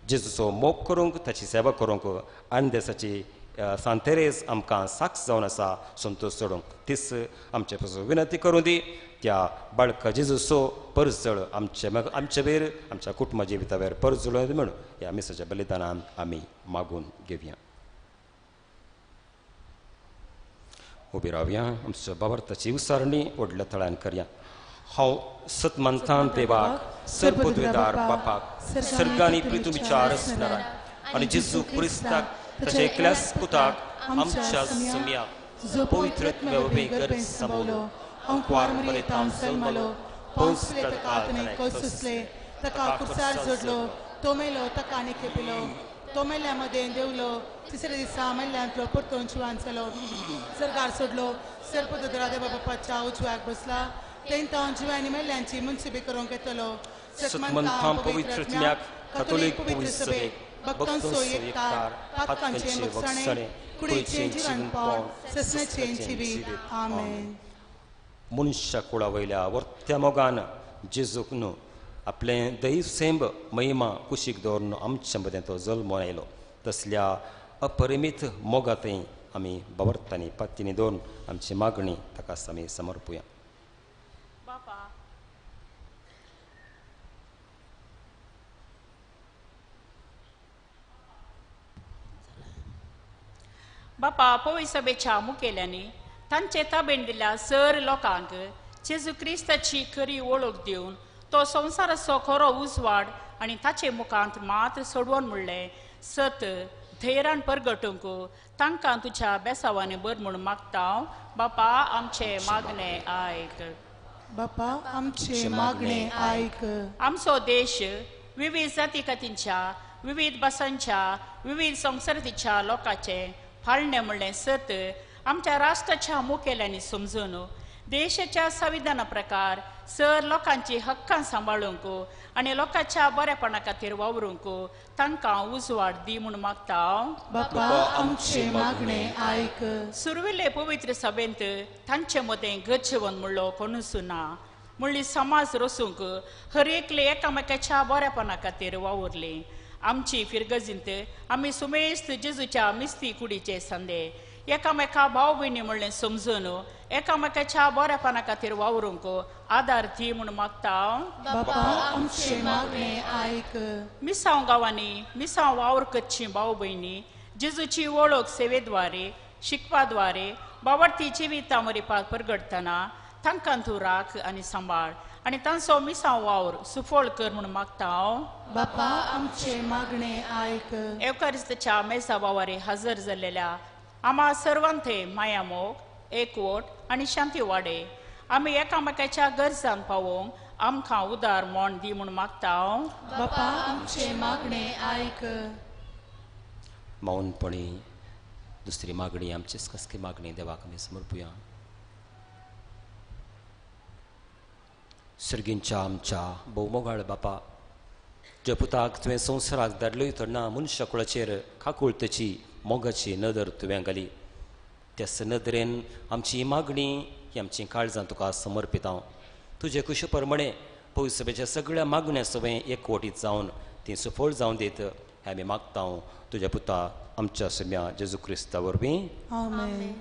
जेजूचो मोग करूंक ताची सेवा करूंक आंदेसाची सांतेरेज आमकां साक्ष जावन आसा संतोष चडोवंक. तीच आमचे पासून विनंती करूं दी त्या बाळका जेजूचो परजळ आमचे आमचे वेर आमच्या कुटुंबा जिविता वेर परजळ म्हणून ह्या मिसाच्या बलिदानान आमी मागून घेवया. उबी रावया, आमच्या बावर्ताची उसारणी व्हडल्या थळान करया. हांव सतमंथान देवाक सर्वपदवेदार बापाक सर्गानी पृथ्वीच्या रचणाराक आनी जेजू क्रिस्ताक ताच्या एकल्याच पुताक आमच्या सुम्याक जो पवित्र आत्म्या गर्भ समवलो अंकुवार मरेताम जल्मलो पोंसले ताका ताणें सोंसले ताका खुर्सार जोडलो तो मेलो ताका आनी खेपिलो तो मेल्ल्या मदें देंवलो तिसऱ्या दिसा मेल्ल्यांतलो परतून जिवान जालो सरकार सोडलो सर्पदरा देवा बापाच्या उजव्याक बसला तेंता जिवानी मेल्ल्यांची मुनसिबी करूंक येतलो. सतमंथाम पवित्र आत्म्याक कॅथोलीक पवित्र सभेक भक्तांचो एकतार पातकांचें भोगसणें कुडीचें जिवनपण ससण्याचें जिवीत. आमेन. मनशा कुळा वयल्या वर्त्या मोगान जेजूक न्हू आपलें दैव महिमा कुशीक दवरून आमच्या मदें तो जल्मोन आयलो. तसल्या अपरिमीत मोगांतय आमी बावर्तांनी पातींनी दवरून आमची मागणी ताका आमी समर्पुया. बापा पवित्र सभेच्या मुखेल्यांनी तांचे ताबेन दिल्या सर लोकांक जेजू क्रिस्ताची खरी वळख दिवन तो संवसाराचो खरो उजवाड आनी ताचे मुखांत मात्र सोडवून म्हणलें सत धैर्यान परगटूंक तांकां तुज्या बेसावांनी बर म्हूण मागता. बापा आमचे मागणे आयक. बापा आमचे मागणे आयक. आमचो देश विविध जाती कातींच्या विविध भासांच्या विविध संस्कृतीच्या लोकांचे फाळणें म्हणलें सत आमच्या राष्ट्राच्या मुखेल्यांनी समजून देशाच्या संविधाना प्रकार सर लोकांची हक्कां सांबाळूंक आनी लोकांच्या बरेपणा खातीर वावरूंक तांकां उजवाड दी म्हूण मागता. बापा आमचे मागणे आयक. सुरवेले पवित्र सभेंत तांचे मदें गरजेवन म्हणलो कोणूच ना म्हणली समाज रसूंक हर एकले एकामेकाच्या बरेपणा खातीर वावुरली. आमची फिरगजींत आमी सुमेस्त जेजूच्या मिस्ती कुडीचे संदे एकामेका भाव भयणी म्हणलें समजून एकामेकाच्या बरेपणा खातीर वावरूंक आदार दी म्हूण मागता. बापा आमचे मागणे आयक. मिसांव गांवांनी मिसांव वावर करची भाव भयणी जेजूची वळख सेवेद्वारे शिकपाद्वारे बावडती जिविता मरिपाक परगडटना तांकां तूं राख आनी सांबाळ आनी तांचो मिसांव वावर सुफळ कर म्हूण मागता. बापा आमचे मागणे आयक. एवकारिस्ताच्या मेजा वावारे हजर जाल्लेल्या आमा सर्वांथे मायामोग एकवट आनी शांती वाडे आमी एकामेकाच्या गरजान पावोवंक आमकां उदार मोण दी म्हूण मागता. बापा आमचे मागणे आयक. मौनपणी दुसरी मागणी आमचीच कसली मागणी देवाक आमी समर्पुया. सर्गींच्या आमच्या भोवमोगाळ बापा, ज्या पुताक तुवें संवसाराक धाडलोय तेन्ना मनशा कुळाचेर काकुळतेची मोगाची नदर तुवें घाली. त्याच नदरेन आमची मागणी ही आमची काळजां तुका समर्पितां. तुजे कुशे प्रमाणे पवित्र सभेच्या सगळ्या मागण्या सवें एकवटीत जावन ती सफळ जावन दीत हें आमी मागता तुज्या पुता आमच्या सम्या जेजू क्रिस्ता वरवीं. आमेन.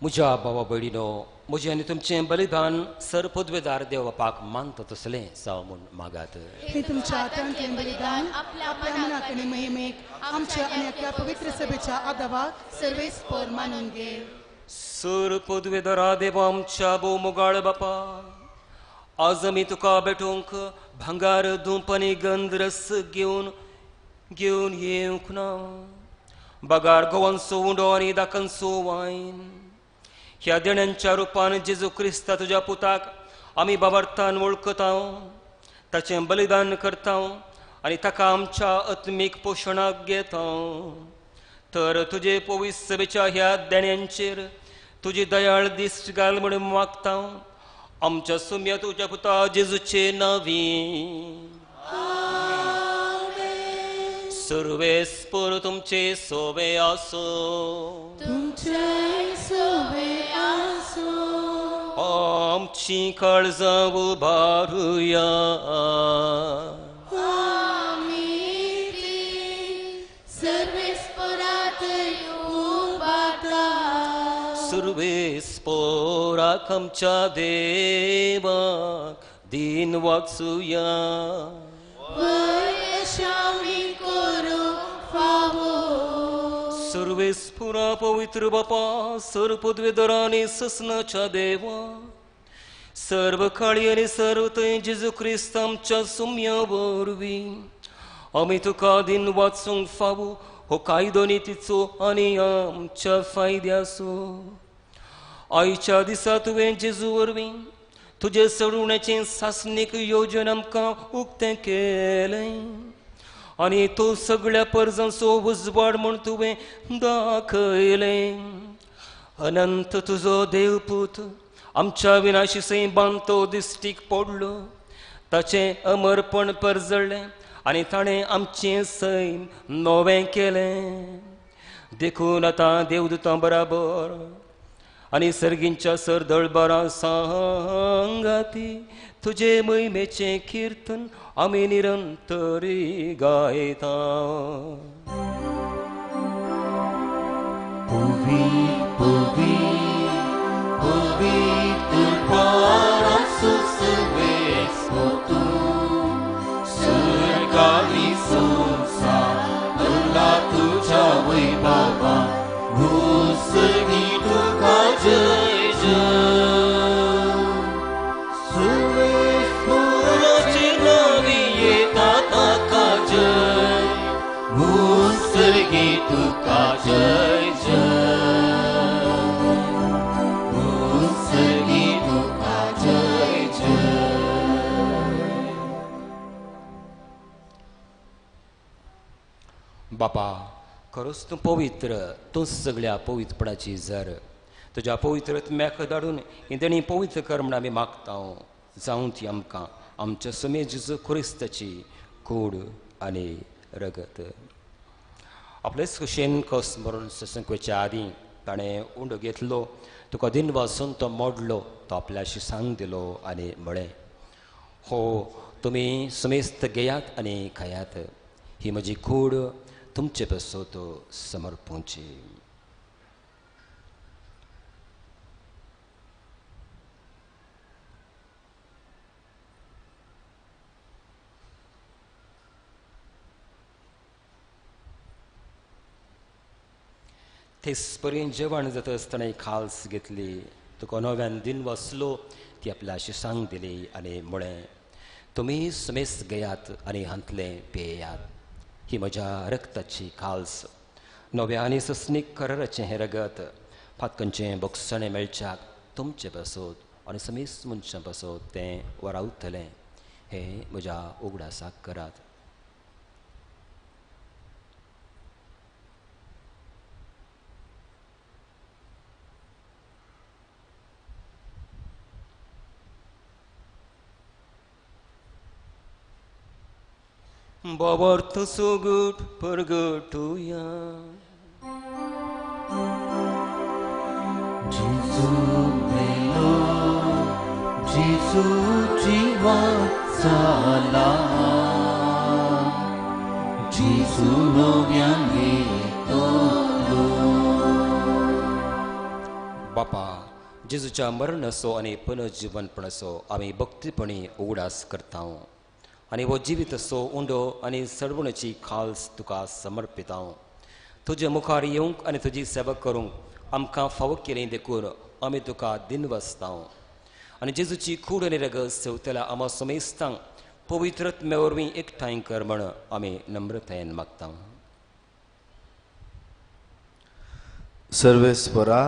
म्हज्या भावा भयणीनो, म्हजें आनी तुमचें बलिदान सर पदवेदार देव बापाक मानता तसलें जावं म्हूण मागात. हे तुमच्या हातांतलें बलिदान आपल्या मनाक आनी महिमेक आमच्या आनी आपल्या पवित्र सभेच्या आदावाक सर्वेस्पर मानून घे. सर पदवेदारा देवा आमच्या भोव मोगाळ बापा, आज आमी तुका भेटूंक भांगार धूप आनी गंधरस घेवन घेवन येवंक ना. बगार गोवांचो उंडो आनी दाकांचो वायन ह्या देण्यांच्या रुपान जेजू क्रिस्ता तुज्या पुताक आमी बाबार्थान वळखता, ताचें बलिदान करता आनी ताका आमच्या आत्मीक पोशणाक घेता. तर तुजे पवित्र सभेच्या ह्या देण्यांचेर तुजी दयाळ दिश्ट घाल म्हूण मागता आमच्या सुम्या तुज्या पुता जेजूचे नांवी. सर्वेस्पर तुमचे सोवे आसो. तुमचे सोवे आसो. आमची काळजां उबारुया. आमी ती सर्वेस्परात उबारता. सर्वेस्पराक आमच्या देवाक दिन वाचुया. सर्वेस्पुरा पवित्र बापा, सर्व पदवेदारा आनी ससनाच्या देवा, सर्व काळी आनी सर्व थंय जेजू क्रिस्त आमच्या सुम्या वरवीं आमी तुका दिन वाचूंक फावो हो कायदो नितीचो आनी आमच्या फायद्याचो. आयच्या दिसा तुवें जेजू वरवीं तुजें सोडवण्याचें सासणीक योजन आमकां उक्तें केलें आनी तो सगळ्या परजांचो उजवाड म्हूण तुवें दाखयलें. अनंत तुजो देवपूत आमच्या विनाशी सैमान तो दिश्टीक पडलो, ताचें अमरपण परजळ्ळें आनी ताणें आमचें सैम नवें केलें. देखून आतां देवदूतां बराबर आनी सर्गींच्या सरदळबारां सांगाती तुजे महिमेचें किर्तन आमी निरंतरी गायता. पवित्र पारासु सर्वेस्पर सरकारी संसार भरला तुझ्या वैभवा घोसणी तुका जय जय. सर्गी तुका जय जय, सर्गी तुका जय जय. बापा खरोच तूं पवित्र, तूं सगळ्या पवित्रपणाची जर तुज्या पवित्र आत्म्याक धाडून इंदणी पवित्र कर म्हण आमी मागता. जावं ती आमकां आमच्या सुमे जेजू क्रिस्ताची कूड आनी रगत. आपलेच खुशेन कस मरून ससंकवेच्या आदीं ताणें उंडो घेतलो, तुका दिन वासून तो मोडलो, तो आपल्याशी सांग दिलो आनी म्हळें, हो तुमी सुमेस्त घेयात आनी खायात, ही म्हजी कूड तुमचे पासत समर्पूंची. तेच जेवण जाता आसतना खाल्स घेतली, तुका नव्यान दिन वसलो, ती आपल्याशी सांग दिली आनी म्हळें, तुमी सुमेस्त घेयात आनी हांतलें पेयात, ही म्हज्या रक्ताची खाल्स, नव्या आनी सस्नीक कराराचें हें रगत फातकनचें बोगसणें मेळच्याक तुमचें पासत आनी समेस्त मनशां पासत तें वरावतलें, हें म्हज्या उगडासाक करात. बाबर्थ सुगट परगटुया. जेजू मेलो, जेजू जिवान जाला, जेजू नव्यान येतलो. बापा जेजूच्या मरणाचो आनी पुनर्जीवनपणाचो आमी भक्तीपणी उगडास करता आनी हो जिवीत असो उंडो आनी सरवणाची खाल्स तुका समर्पिता. तुजे मुखार येवंक आनी तुजी सेवा करूंक आमकां फावो केली देखून आमी तुका दिनवासता. आनी जेजूची कूड आनी रगत सेवतल्या आमा समेस्तांक पवित्र आत्म्या वरवीं एकठांय कर म्हण आमी नम्रतायेन मागता. सर्वेस्परा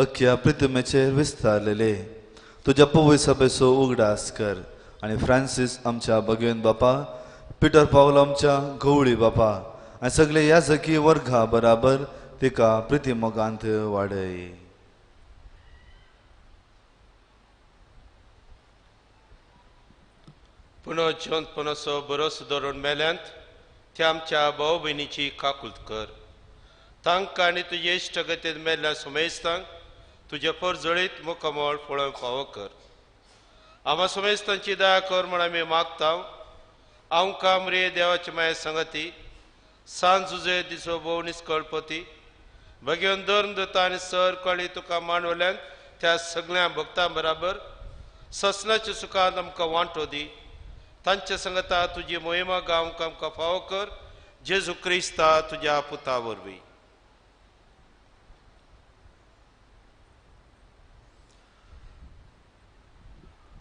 अख्या प्रितमेचेर विस्तारलेले तुज्या पवित्र सभेचो उगडास कर आनी फ्रांसीस आमच्या भगवेन बापा, पिटर पावल आमच्या गवळी बापा आनी सगळे याजकी वर्गा बराबर तिका प्रिती मोगांत वाडय. पुनः जिवंतपणाचो भरोसो धरून मेल्यांत त्या आमच्या भाव भयणीची काकूत कर. तांकां आनी तुजे इश्टगतीन मेल्ल्या सुमेस्तांक तुजे परजळीत मुखामळ पळोवंक फावो कर. आमा सुमेस्तांची दया कर म्हण आमी मागता. आमकां मरे देवाची माया संगती सांज जुजे दिसो भोव निस्कळपती भगेवन धर्म दिता आनी सर कळी तुका मांडवल्यान त्या सगळ्या भक्तां बराबर ससनाच्या सुखांत आमकां वांटो दी. तांच्या संगता तुजी मोहिमा गावंक आमकां फावो कर. जेजू क्रिस्ता तुज्या पुता वरवीं.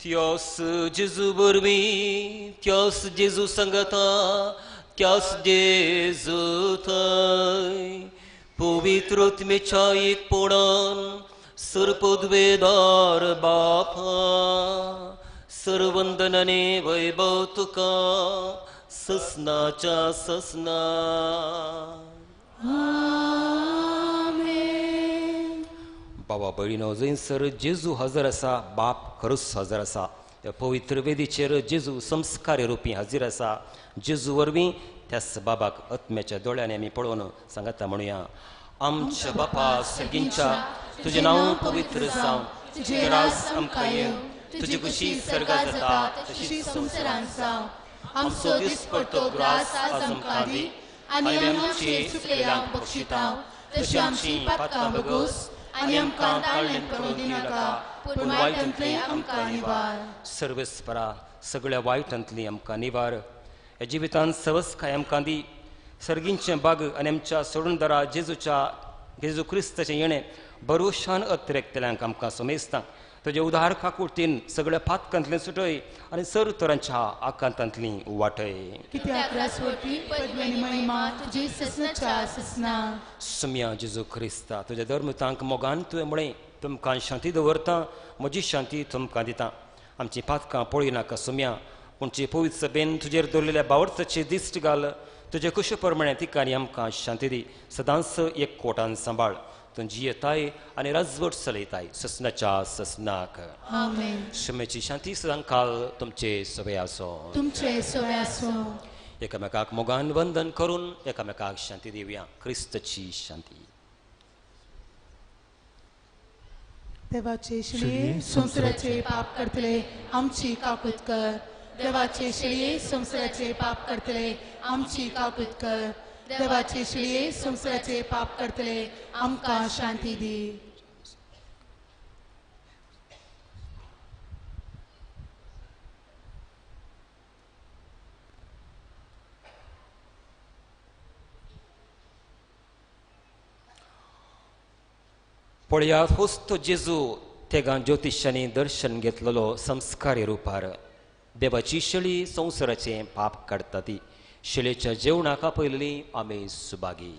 त्यास जेजू वरवीं, त्यास जेजू संगता, त्यास जेजू थंय पवित्र आत्म्याच्या एकपणान सर्पद्वेदार बापा सर्वंदनाने वैभव तुका ससनाच्या ससना. बाबा भयणीनो, जंयसर जेजू हजर आसा बाप खरोच हजर आसा. त्या पवित्र वेदीचेर जेजू संस्कार रुपी हाजीर आसा. जेजू वरवीं त्याच बाबाक आत्म्याच्या दोळ्यांनी आमी पळोवन सांगता म्हणुया, आमच्या बापा सर्गींच्या, तुजें नांव पवित्र जावं, तुजें राज आमकां येवं, तुजी खुशी सर्गात जाता तशी संवसारांत जावं. आमचो दिसपडतो ग्रास आज आमकां दी आनी आमचे चुकलेल्यांक बक्षिता तशी आमची पातकां बगोस आनी आमकां ताळणेंत पडूं दिनाका, पूण वायटांतलें आमकां निवार. सर्वेस्परा सगळ्या वायटांतली आमकां निवार. ह्या जिवितांत सवसकाय आमकां दी. सर्गींचें बाग आनी आमच्या सोडूनदारा जेजूच्या जेजू क्रिस्ताचें येणें भरोशान अतिरेकतल्यांक आमकां समेस्तांक तुजे उदार काकुळतीन सगळ्या पातकांतलें सुटय आनी सर तरांच्या आकांतांतली वाटय. कित्याक रासवटी पदवी आनी महिमा तुजी ससनाच्या ससना. सुम्या जेजू क्रिस्ता तुज्या धर्मतांक मोगान तुवें म्हळें तुमकां शांती दवरता, म्हजी शांती तुमकां दिता. आमची पातकां पळयनाका सुम्या, पूण जी पवित्र सभेन तुजेर दवरलेल्या बावडचाची दिश्ट घाल. तुजे कुशे प्रमाणे तिका आनी आमकां शांती दी. सदांच एक कोटान सांबाळ. तूं जियेताय आनी राजवट चलयताय ससनाच्या ससनाक. आमेन. क्षमेची शांती सदांकाल तुमचे सवे आसो. तुमचे सवे आसो. एकामेकाक मोगान वंदन करून एकामेकाक शांती दिवया. क्रिस्तची शांती. देवाचे शिळये संवसाराचे पाप करतले आमची काकूत कर. देवाचे शिळये संवसाराचे पाप करतले आमची काकूत कर. देवाचे शिळये संवसाराचे पाप करतले आमकां शांती दी. पळयात होच तो जेजू तेगां ज्योतिशांनी दर्शन घेतलेलो संस्कारी रुपार. देवाची शेळी संवसाराचें पाप काडटा ती शेळेच्या जेवणाक आपयल्ली आमी सुभागी.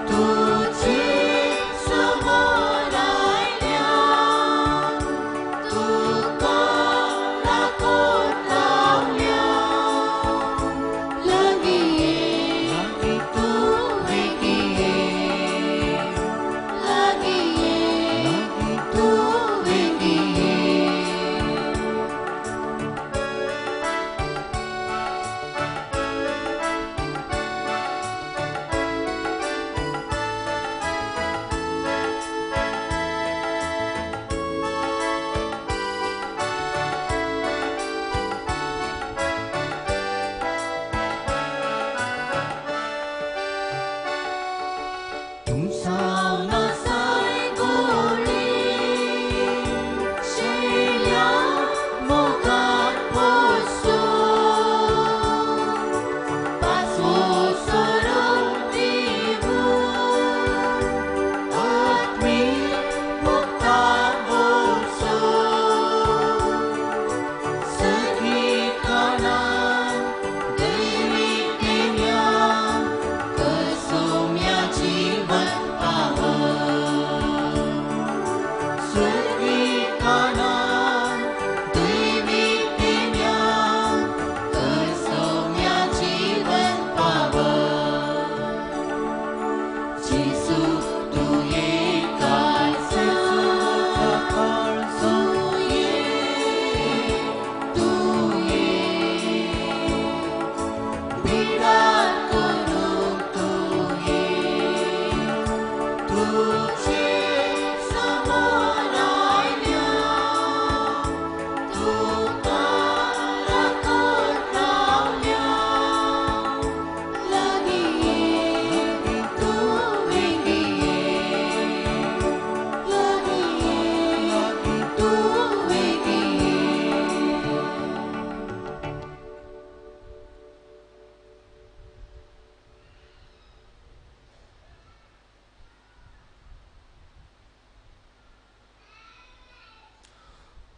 तुझे समोर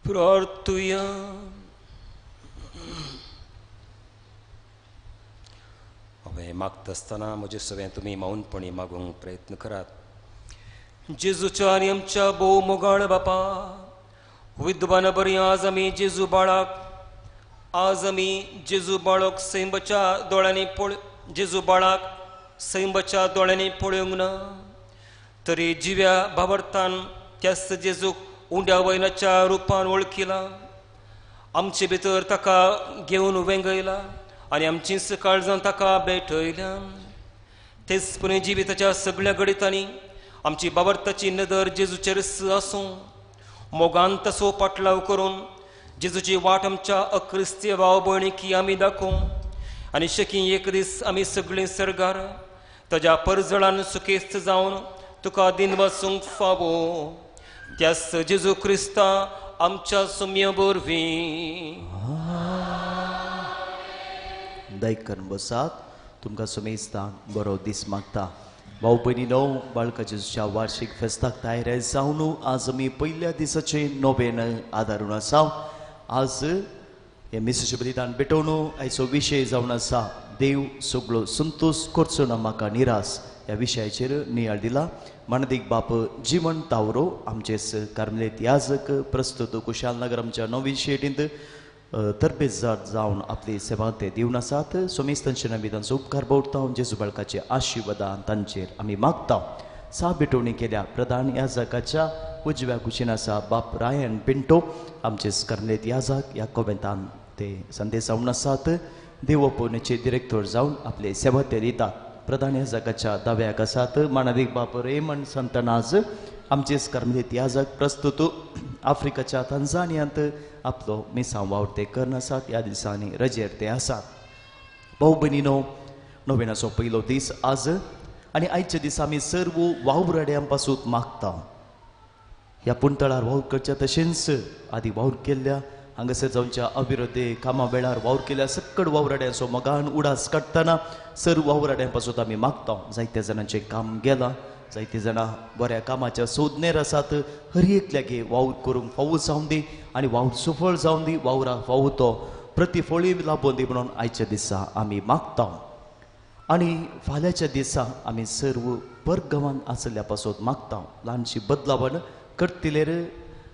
प्रार्थुया. हांवें मागता आसतना म्हजे सवें तुमी मौनपणी मागूंक प्रयत्न करात. जेजूच्या आनी आमच्या भोव मोगाळ बापा, विद्वान बरी आज आमी जेजू बाळाक, आज आमी जेजू बाळक सैंबाच्या दोळ्यांनी पळ जेजू बाळाक सैंबाच्या दोळ्यांनी पळोवंक ना, तरी जिव्या भावार्थान त्याच जेजूक उंड्या वयनाच्या रुपान वळखिला. आमचे भितर ताका घेवन वेंगयला आनी आमचींच काळजां ताका भेटयल्या. तेच पुणे जिविताच्या सगळ्या घडितांनी आमची बाबर्थाची नदर जेजूचेर आसूं, मोगान तसो पाटलाव करून जेजूची वाट आमच्या अक्रिस्ती भाव भयणीक आमी दाखोवं आनी शकी एक दीस आमी सगळीं सर्गार ताज्या परजळान सुखेस्त जावन तुका दिन वसूंक फावो. त्याच जेजू क्रिस्ता आमच्या सुम्य वरवीं. दयकन बसात. तुमकां सुमेस्तांक बरो दीस मागता. भाव भयणीनो, बाळका जेजूच्या वार्षिक फेस्ताक तयार जावन आज आमी पयल्या दिसाचे नोवेन आदारून आसा. आज हे मिसाचें बलिदान भेटोवन आयचो विशय जावन आसा देव सगळो संतोश करचो ना म्हाका निरास. ह्या विशयाचेर नियाळ दिला मानदीक बाप जीवन तावरो आमचेच कार्मलेत याजक प्रस्तुत कुशालनगर आमच्या नवीन शेटींत तरबेजार जावन आपली सेवा ते दिवन आसात. सोमेस्तांचे आमी तांचो उपकार बोडटा. जेजू बाळकाचे आशिर्वादान तांचेर आमी मागता. सा भेटवणी केल्या प्रधान याजकाच्या उजव्या कुशीन आसा बाप रायन पिंटो आमचेच कार्मलेत याजक ह्या कोवेंतान ते संदेश जावन आसात. देवपोवणेचे डिरेक्टर जावन आपले सेवा ते दितात. प्रधान याजकाच्या दाव्याक आसात मानादीक बाप रेमन संतनाज आमचेच कार्मलेत याजक प्रस्तुत आफ्रिकाच्या तंजानियांत आपलो मिसांव वावर ते करून आसात. ह्या दिसांनी रजेर ते आसात. भाव भयणीनो, नोवेनाचो पयलो दीस आज आनी आयच्या दिसा आमी सर्व वावराड्यां पासून मागता. ह्या पुणतळार वावर करच्या तशेंच आदी वावर केल्ल्या हांगासर जावच्या अविरोधी कामा वेळार वावर केल्या सक्कड वावराड्यांचो मोगान उडास काडटना सर्व वावराड्यां पासून आमी मागता. जायत्या जाणांचें काम गेलां, जायते जाणां बऱ्या कामाच्या सोदनेर आसात. हर एकल्यागे वावर करूंक फावो जावन दी आनी वावर सुफळ जावन दी, वावराक फावो तो प्रतिफळी लाबोवन दी म्हणून आयच्या दिसा आमी मागता. आनी फाल्यांच्या दिसा आमी सर्व परगांवान आसल्या पासून मागता. ल्हानशी बदलावण करतलेर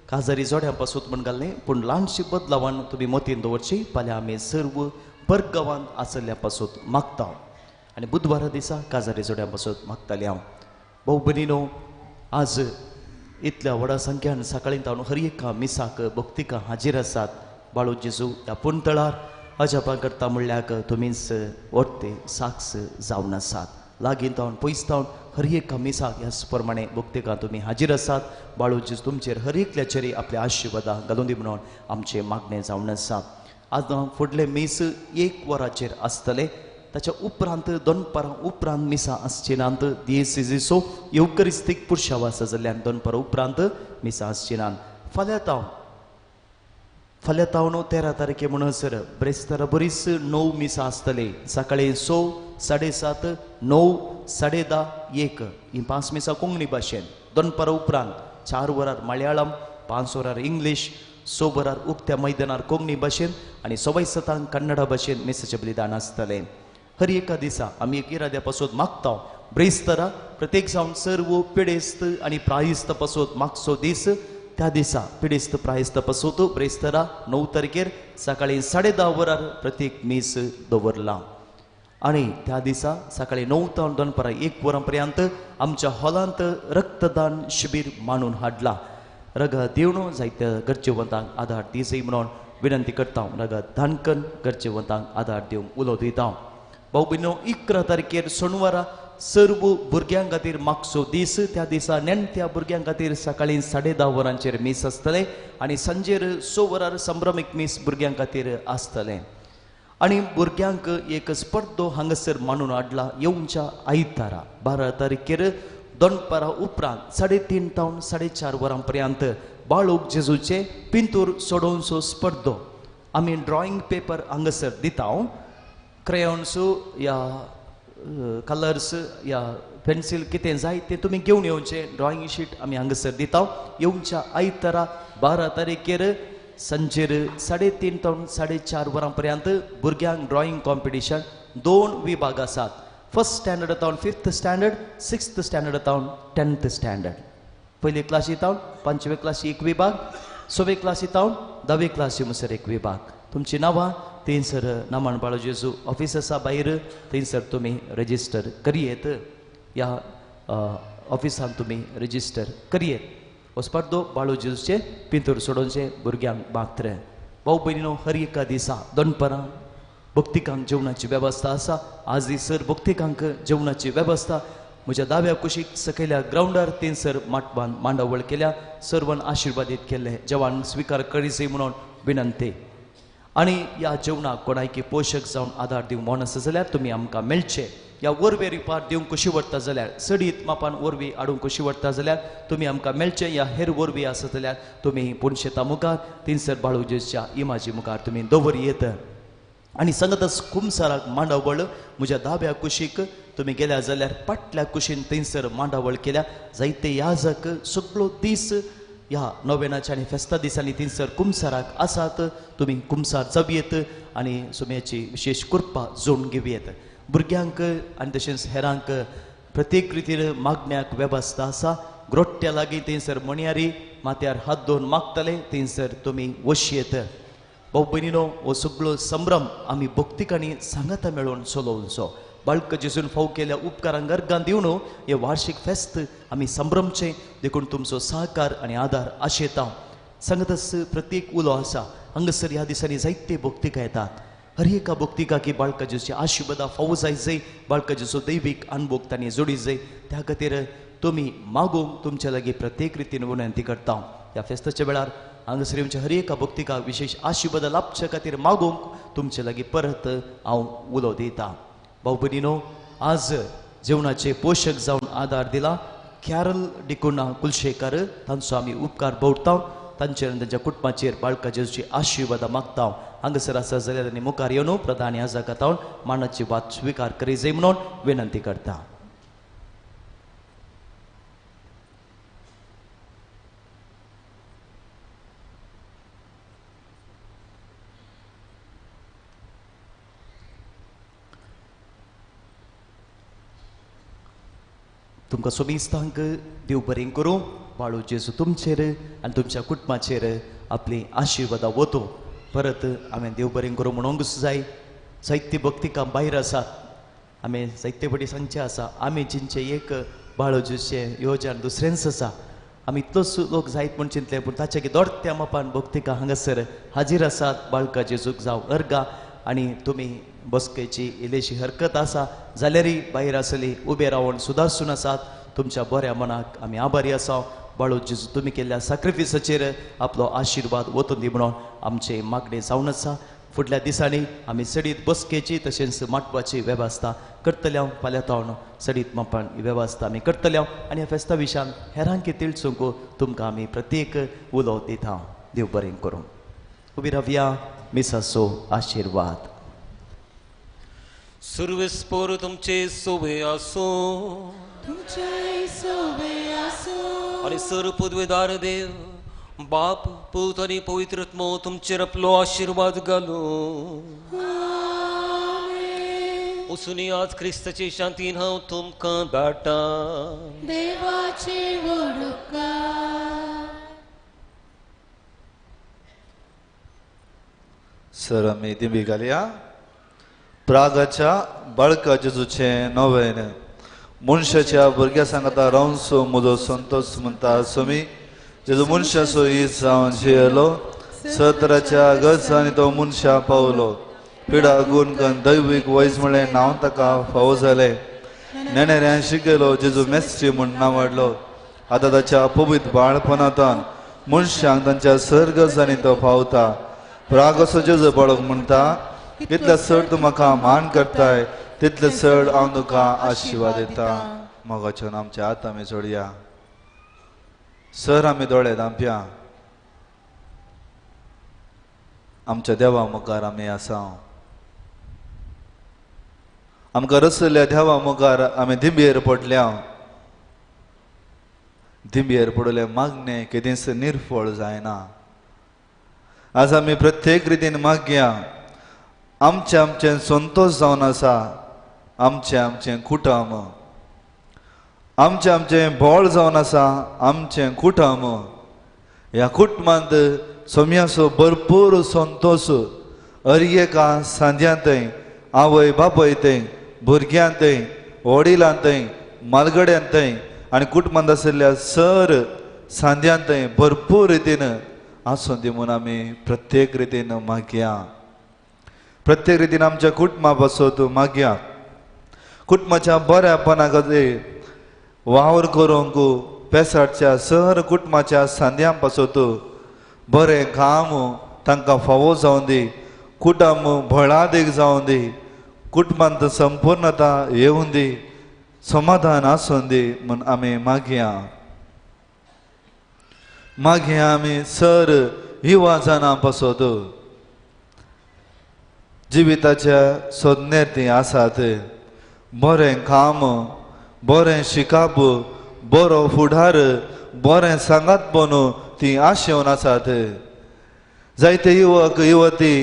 काजारी जोड्यां पासून म्हण घाललें, पूण ल्हानशी बदलावण तुमी मतीन दवरची. फाल्यां आमी सर्व परगांवान आसल्या पासून मागता आनी बुधवारा दिसा काजारी जोड्यां पासून मागतालें हांव. भाव भयणीनो, आज इतल्या व्हडा संख्यान सकाळीं तावन हर एका मिसाक भक्तिका हाजीर आसात. बाळू जेजू ह्या पुणतळार अजापां करता म्हणल्याक तुमीच व्हडते साक्ष जावन आसात. लागीं तावन पयस तावन हर एका मिसाक ह्याच प्रमाणे भक्तिका तुमी हाजीर आसात. बाळू जेजू तुमचेर हर एकल्याचेर आपल्या आशिर्वादां घालून दी म्हणून आमचें मागणें जावन आसा. आज फुडलें मीस 1 वराचेर आसतलें. ताच्या उपरांत दनपारां उपरांत मिसां आसची नात. दियेसिजीचो येवकरिस्तीक पुरशाव आसा जाल्ल्यान दनपारां उपरांत मिसां आसची नात. फाल्यां तावन 13 तारखे म्हणसर ब्रेस्तारा बरीच 9 मिसां आसतली. सकाळीं 6, 7:30, 9, 10:30, 1 ही 5 मिसां कोंकणी भाशेन. दनपारां उपरांत 4 वरार मलयाळम, 5 वरार इंग्लीश, 6 वरार उक्त्या मैदानार कोंकणी भाशेन आनी 7:15 कन्नडा भाशेन मिसाचें बलिदान आसतलें. हर एका दिसा आमी एक इराद्या पासून मागता. ब्रेस्तारा प्रत्येक जावन सर्व पिडेस्त आनी प्रायस्त पासून मागचो दीस. त्या दिसा पिडेस्त प्रायस्त पासून ब्रेस्तारा 9 तारखेर सकाळीं 10:30 वरार प्रत्येक मीस दवरला आनी त्या दिसा सकाळीं 9 तावन दनपारां 1 वरां पर्यंत आमच्या हॉलांत रक्तदान शिबीर मांडून हाडला. रगत दिवन जायत्या गरजेवंतांक आदार दिवची म्हणून विनंती करता. रगत दान करून गरजेवंतांक आदार दिवंक उलो दिता. भाव भयणीनो, 11 तारखेर सोनवारा सर्व भुरग्यां खातीर मागचो दीस. त्या दिसा नेणट्या भुरग्यां खातीर सकाळीं 10:30 वरांचेर मीस आसतलें आनी सांजेर 6 वरार संभ्रमीक मीस भुरग्यां खातीर आसतलें. आनी भुरग्यांक एक स्पर्धो हांगासर मांडून हाडला. येवच्या आयतारा 12 तारखेर दनपारा उपरांत 3:30 तावन 4:30 वरां पर्यंत बाळूक जेजूचे पिंतूर सोडोवचो स्पर्धो. आमी ड्रॉइंग पेपर हांगासर दिता. क्रेयॉन्स या कलर्स या पेन्सिल कितें जाय तें तुमी घेवन येवचें. ड्रॉइंग शीट आमी हांगासर दिता. येवच्या आयतारा 12 तारखेर सांजेर 3:30 ते 4:30 वरां पर्यंत भुरग्यांक ड्रॉइंग कॉम्पिटिशन 2 विभाग आसात. फर्स्ट स्टँडर्ड जावन 5th standard, 6th standard जावन 10th standard. पयली क्लासी जावन 5वे क्लासी एक विभाग, 6वे क्लासी जावन 10वे क्लासी मुसर एक विभाग. तुमची नांवां थंयसर नामान बाळो जेजू ऑफिस आसा भायर, थंयसर तुमी रजिस्टर करयेत. ह्या ऑफिसान तुमी रजिस्टर करयेत. वचपाक दो बाळो जेजूचे पिंतूर सोडोवचे भुरग्यांक मात्र. भाव भयणीनो, हर एका दिसा दनपरां भक्तिकांक जेवणाची वेवस्था आसा. आज सर भक्तिकांक जेवणाची वेवस्था म्हज्या दाव्या कुशीक सकयल्या ग्रावंडार थंयसर माटवान मांडावळ केल्या. सर्वान आशिर्वादीत केल्ले जेवण स्विकार करीचे म्हणून विनंती. आनी ह्या जेवणाक कोणायकी पोशक जावन आदार दिवंक म्हण आसा जाल्यार तुमी आमकां मेळचे. ह्या वरवे रिपार दिवंक कशी व्हरता जाल्यार सडीत मापान वरवी हाडूंक कशी व्हरता जाल्यार तुमी आमकां मेळचे. ह्या हेर वरवी आसा जाल्यार तुमी पुणशेता मुखार थंयसर बाळू जेजूच्या इमाजी मुखार तुमी दवर येत. आनी सांगतच कुमसाराक मांडावळ म्हज्या दाव्या कुशीक तुमी गेल्या जाल्यार पाटल्या कुशीन थंयसर मांडावळ केल्या. जायते याजक सगळो दीस ह्या नोवेनाच्या आनी फेस्ता दिसांनी थंयसर कुमसाराक आसात. तुमी कुमसार जावयेत आनी सुम्याची विशेश कृपा जोडून घेवयेत. भुरग्यांक आनी तशेंच हेरांक प्रत्येक रितीन मागण्याक वेवस्था आसा. ग्रोट्ट्या लागीं थंयसर मणयारी माथ्यार हात दवरून मागतले, थंयसर तुमी वशयेत. भाव भयणीनो, हो सगळो संभ्रम आमी भक्तिकांनी सांगाता मेळोवन चलोवचो. बाळक जेजून फाव केल्या उपकारांक अर्गां दिवन हे वार्षिक फेस्त आमी संभ्रमचें. देखून तुमचो सहकार आनी आदार आशेता. सांगतच प्रत्येक उलो आसा. हांगासर ह्या दिसांनी जायते भक्तिका येतात. हर एका भक्तिका की बाळका जेजूची आशिर्वादा फावो जाय जाय, बाळका जेजू दैवीक अनभोग तांणी जोडी जाय. त्या खातीर तुमी मागूंक तुमच्या लागीं प्रत्येक रितीन विनंती करता. ह्या फेस्ताच्या वेळार हांगासर येवच्या हर एका भक्तिका विशेष आशिर्वादा लाभच्या खातीर मागूंक तुमचे लागीं परत हांव उलो दिता. भाव भयणीनो, आज जेवणाचे पोशक जावन आदार दिला कॅरल डिकोना कुलशेकर, तांचो आमी उपकार भोवता. तांचेर आनी तांच्या कुटुंबाचेर बाळका जेजूची आशिर्वादा मागता. हांगासर आसा जाल्यार आनी मुखार येवन प्रधान याजका जावन मानाची वात स्विकार करी जाय म्हणून विनंती करता. तुमकां सोमिस्तांक देव बरें करूं. बाळू जेजू तुमचेर आनी तुमच्या कुटुंबाचेर आपली आशिर्वादा वतो. परत हांवें देव बरें करूं म्हणूंकच जाय. जायती भक्तिकां भायर आसात. आमी जायते फावटी सांगचें आसा, आमी जिंचे एक बाळू जेजूचें योजन दुसरेंच आसा. आमी इतलोच लोक जायत म्हूण चिंतले, पूण ताचे की दोडत्या मापान भक्तिकां हांगासर हाजीर आसात. बाळका जेजूक जावं अर्गां. आनी तुमी बसकेची इल्लीशी हरकत आसा जाल्यारय भायर आसली उबे रावन सुदारसून आसात. तुमच्या बऱ्या मनाक आमी आभारी आसा. बाळू जेजू तुमी केल्ल्या साक्रिफिसाचेर आपलो आशिर्वाद वतून दी म्हणून आमचे मागणें जावन आसा. फुडल्या दिसांनी आमी सडीत बसकेची तशेंच माटवाची वेवस्था करतले. फाल्यां तावन सडीत मापान ही वेवस्था आमी करतले. आनी ह्या फेस्ता विशयान हेरांकी तिळसूंक तुमकां आमी प्रत्येक उलो दिता. देव बरें करूं. उबी रावया. मिसाचो आशिर्वाद. सुर्वेस्पोर तुमचे सोबे आसूं, तुमचे सोबे आसूं. आनी सर पदवेदार देव बाप पूत आनी पवित्र आत्मो तुमचेर आपलो आशिर्वाद घालूं. वचुनी आज क्रिस्ताचे शांतीन हांव तुमकां धाडटा. देवाचे व्हड उपकार. सर आमी दिंबी घालया. प्रागाच्या बाळका जेजूचें नवेन मनशाच्या भुरग्या सांगता रावंसो म्हजो संतोष म्हणटा स्वामी. जेजू मनशाचो is जावन जियेलो, सतराच्या गरजांनी तो मनशा पावलो. पिडा गुण गण दैवीक वैज म्हळें नांव ताका फावो जालें. नेणेऱ्यान शिकयलो जेजू मेस्त्री म्हूण नांवाडलो. आतां ताच्या पवित्र बाळपणांतान मनशांक तांच्या सरगजांनी तो पावता. प्राग असो जेजू बाळक म्हणटा, कितले चड तूं म्हाका मान करताय तितले चड हांव तुका आशिर्वाद दिता. मोगाच्यान आमच्या हात आमी जोडया. सर आमी दोळे धांपया. आमच्या देवा मुखार आमी आसा. आमकां रचयल्ल्या देवा मुखार आमी दिंबयेर पडल्या. दिंबयेर पडले मागणें केदींच निर्फळ जायना. आज आमी प्रत्येक रितीन मागया आमचें आमचें संतोश जावन आसा, आमचें आमचें कुटुंब, आमचें आमचें बळ जावन आसा आमचें कुटुंब. ह्या कुटुंबांत सोम्याचो भरपूर संतोश हर एका सांद्यांतय, आवय बापाय थंय, भुरग्यां थंय, वडिलां थंय, मालगड्यां थंय आनी कुटुंबांत आशिल्ल्या सर सांद्यां थंय भरपूर रितीन आसूं दी म्हूण आमी प्रत्येक रितीन मागया. प्रत्येक रितीन आमच्या कुटुंबा पासत मागया. कुटुंबाच्या बऱ्यापणा खातीर वावर करूंक पेसाडच्या सर कुटुंबाच्या सांद्यां पासत बरें काम तांकां फावो जावन दी, कुटुंब बळादीक जावन दी, कुटुंबांत संपूर्णता येवन दी, समाधान आसून दी म्हूण आमी मागया. मागया आमी सर युवा जाणां पासत जिविताच्या सोदनेर तीं आसात, बरें काम, बरें शिकप, बरो फुडार, बरें सांगातपण तीं आशेवन आसात. जायते युवक युवती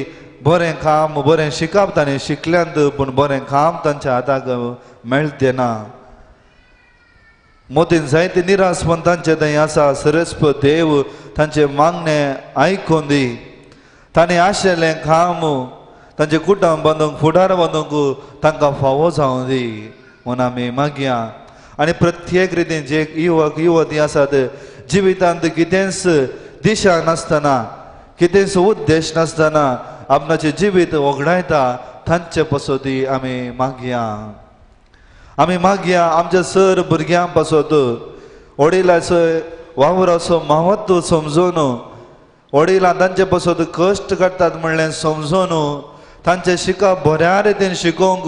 बरें काम बरें शिकप तांणी शिकल्यांत पूण बरें काम तांच्या हाताक मेळचें ना. मोतीन जायते निराशपण तांचे थंय आसा. सरस्प देव तांचे मागणें आयकून दी. तांणी आशिल्लें काम तांचें कुटुंब बांदूंक फुडार बांदूंक तांकां फावो जावं दी म्हूण आमी मागया. आनी प्रत्येक रितीन जे युवक युवती आसात जिवितांत कितेंच दिशा नासतना, कितेंच उद्देश नासतना आपणाचें जिवीत वगडायता तांचे पासत आमी मागया. आमी मागया आमच्या सर भुरग्यां पासत वडिलाचो वावराचो म्हत्व समजून, वडिलां तांचे पासत कश्ट काडटात म्हणलें समजून तांचें शिकप बऱ्या रितीन शिकोवंक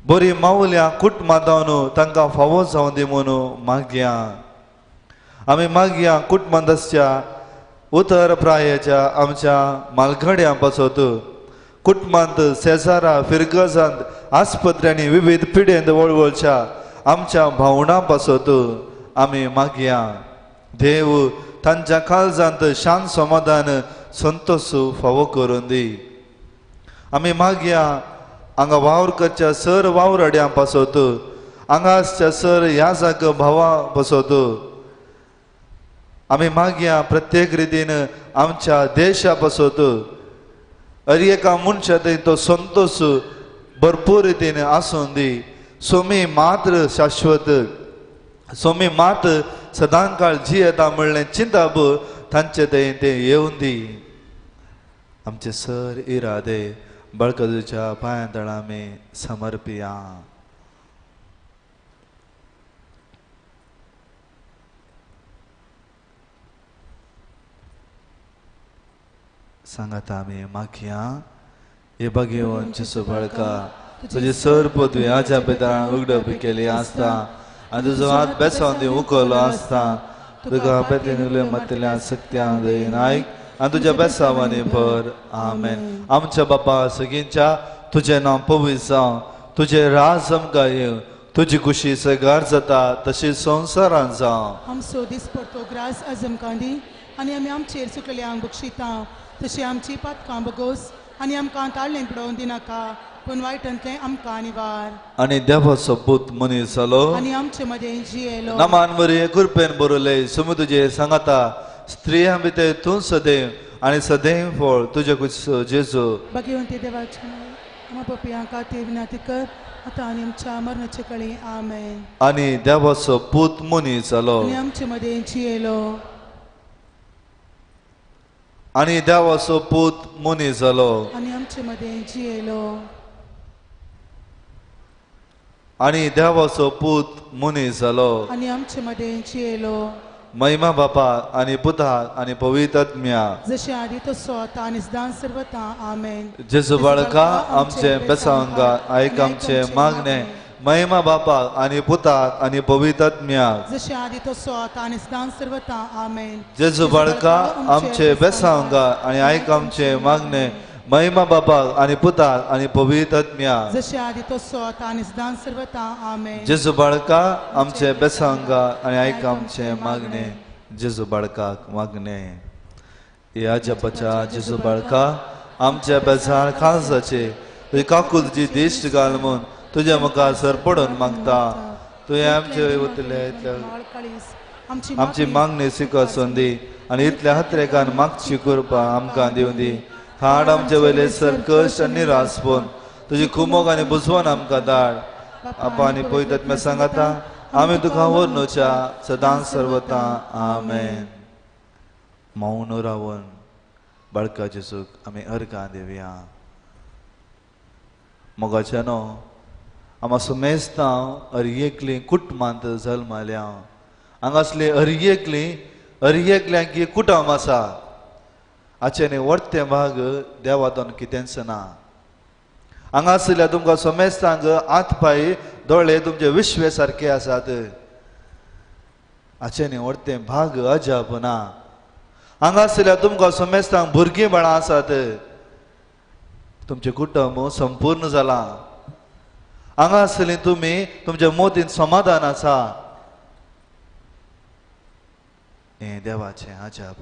बरी मावल्या कुटुंबां जावन तांकां फावो जावं दी म्हूण मागया. आमी मागया कुटुंबांत आसच्या उतर प्रायेच्या आमच्या मालघड्यां पासत कुटुंबांत शेजारा फिरगजांत आस्पत्र्यांनी विविध पिडेंत वळवळच्या आमच्या भावणां पासत आमी मागया. देव तांच्या काळजांत शांत समाधान संतोश फावो करून दी. आमी मागया हांगा वावर करच्या सर वावराड्यां पासत, हांगा आसच्या सर ह्या जाग भावां पासत आमी मागया. प्रत्येक रितीन आमच्या देशा पासत हर एका मनशा थंय तो संतोश भरपूर रितीन आसून दी. सोमी मात्र शाश्वत, सोमी मात सदांकाळ जियेता म्हणलें चिंताप तांचे थंय तें येवन दी. आमचे सर इरादे बाळकाच्या पांयां तळा आमी समर्पिया. सांगाता आमी मागया. हे भगेवन जेजू बाळका तुजी सर पदवी आज्या पितरान उगडप केली आसता आनी तुजो हात बेसावन ती उखलो आसता. तुका बेतीन उलय मातल्या सक्त्या दयेन आयक आनी तुज्या बेसावांनी भर. आमेन. आमच्या बापा सगळींच्या तुजें नांव पवित्र जावं, तुजें राज आमकां येवं, तुजी खुशी सगार जाता तशी संवसारांत जावं. आमचो दिसपडतो ग्रास आज आमकां दी आनी आमी आमचेर चुकलेल्यांक बक्षिता तशी आमची पातकां बगोस आनी आमकां ताळ्ळें पडोवन दिनाका पूण वायटांतलें आमकां निवार. आनी देवाचो पूत मनीस जालो आनी आमचे मदें जियेलो. नामान बरी कृपेन बरयलें सुमी तुजे सांगाता स्त्रियां भितर तूं सदैव आनी सदैव फळ तुजे कुसो जेजू. भगवंती देवाच्या आमा पपयां खातीर विनंती कर आतां आनी आमच्या मरणाचे कळी. आमेन. आनी देवाचो पूत मनीस जालो आनी आमचे मदें जियेलो. आनी देवाचो पूत मनीस जालो आनी आमचे मदें जियेलो. आनी देवाचो पूत मनीस जालो आनी आमचे मदें जियेलो. महिमा बापा आनी पुता आनी पवित्र आत्म्या जशें आदी तसो आतां आनी सदां सर्वता. आमेन. जेजू बाळका आमचें बेसांगा आयक आमचें मागणें. महिमा बापा आनी पुता आनी पवित्र आत्म्या जशें आदी तसो आतां आनी सदां सर्वता. आमेन. जेजू बाळका आमचें बेसांगा आनी आयक आमचें मागणें. महिमा बापा आनी पुता आनी पवित्र आत्म्या जशें आदी तसो आतां आनी सदां सर्वता. आमेन. जेजू बाळका आमचें बेसांगा आनी आयक आमचें मागणें. जेजू बाळकाक मागणें. ह्या जपाच्या जेजू बाळका आमच्या बेजार खासाचे तुजी काकुलची दिश्ट घाल म्हूण तुज्या मुखार सरपडून मागता. तुवें आमचे वतले इतल्या आमची मागणी स्विकासून दी आनी इतल्या हातरेकान मागची कृपा आमकां दिवं दी. हाड आमचे वयले सरकश आनी निरासपण तुजी कुमोक आनी बुजवण आमकां धाड. आपा आनी पवित्र सांगाता आमी तुका व्हरनुच्या सदां सर्वता. आमेन. मौन रावन बाळका जेजूक आमी अर्गां दिवया. मोगाच्या न्हू आमा सुमेस्तां अरयेकली कुटुंबांत जल्माल्या. हांगासली अरयेकली अरयेकल्यांक कुटुंब आसा. हाचें न्ही वर्तें भाग देवातून कितेंच ना. हांगा आशिल्ल्या तुमकां समेस्तांक हात पांय दोळे तुमचे विश्वे सारके आसात. हाचें न्ही वर्तें भाग अजाप ना. हांगा आशिल्ल्या तुमकां समेस्तांक भुरगीं बाळां आसात. तुमचें कुटुंब संपूर्ण जालां. हांगा आशिल्ली तुमी तुमच्या मोतीन समाधान आसा. हें देवाचें अजाप.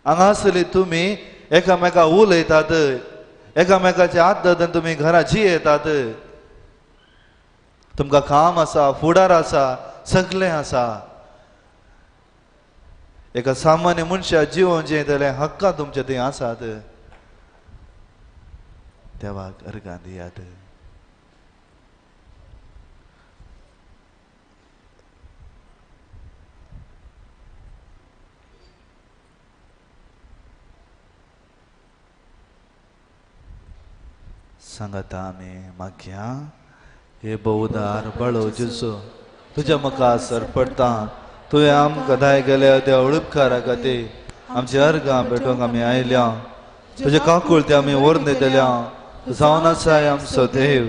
हांगा आशिल्ली तुमी एकामेका उलयतात, एकामेकाचे हात धरून तुमी घरा जियेतात. तुमकां काम आसा, फुडार आसा, सगळें आसा. एका सामान्य मनशा जिवन जियेतले हक्कां तुमचे थंय आसात. देवाक अर्गां दियात. सांगता आमी मागया. हे बहुदार बळो जेजू तुज्या मुखार सरपडटा. तुवें आमकां दाय गेल्या त्या उपकारा खातीर आमची अर्गां भेटोवंक आमी आयल्या. तुजे काकुळते आमी व्हरून दितल्या. जावन आसाय आमचो देव,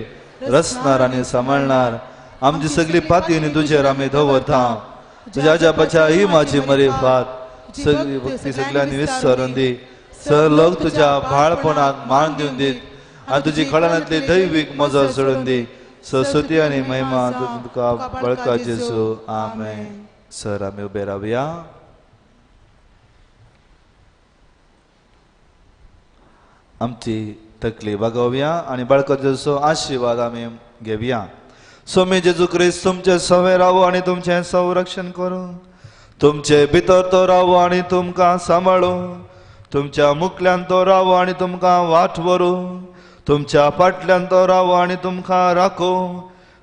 रचणार आनी सांबाळणार. आमची सगळी पातयेनी तुजेर आमी दवरता. तुज्या आजापाच्या ही माझी मरिफात सगळी भक्ती सगळ्यांनी विसरून दी. सर लोक तुज्या बाळपणाक मान दिवन दीत आनी तुजी खळांतली दैवीक मजा सोडून दी. सरस्वती आनी महिमा तुका बळका जेजू. आमेन. सर आमी उबे रावया. आमची तकली बागोवया आनी बाळका जेजूचो आशिर्वाद आमी घेवया. स्वामी जेजू क्रिस्त तुमचे सवे रावो आनी तुमचें संरक्षण करूं. तुमचे भितर तो रावो आनी तुमकां सांबाळूं. तुमच्या मुखल्यान तो रावो आनी तुमकां वाट व्हरूं. तुमच्या फाटल्यान तो रावो आनी तुमकां राखूं.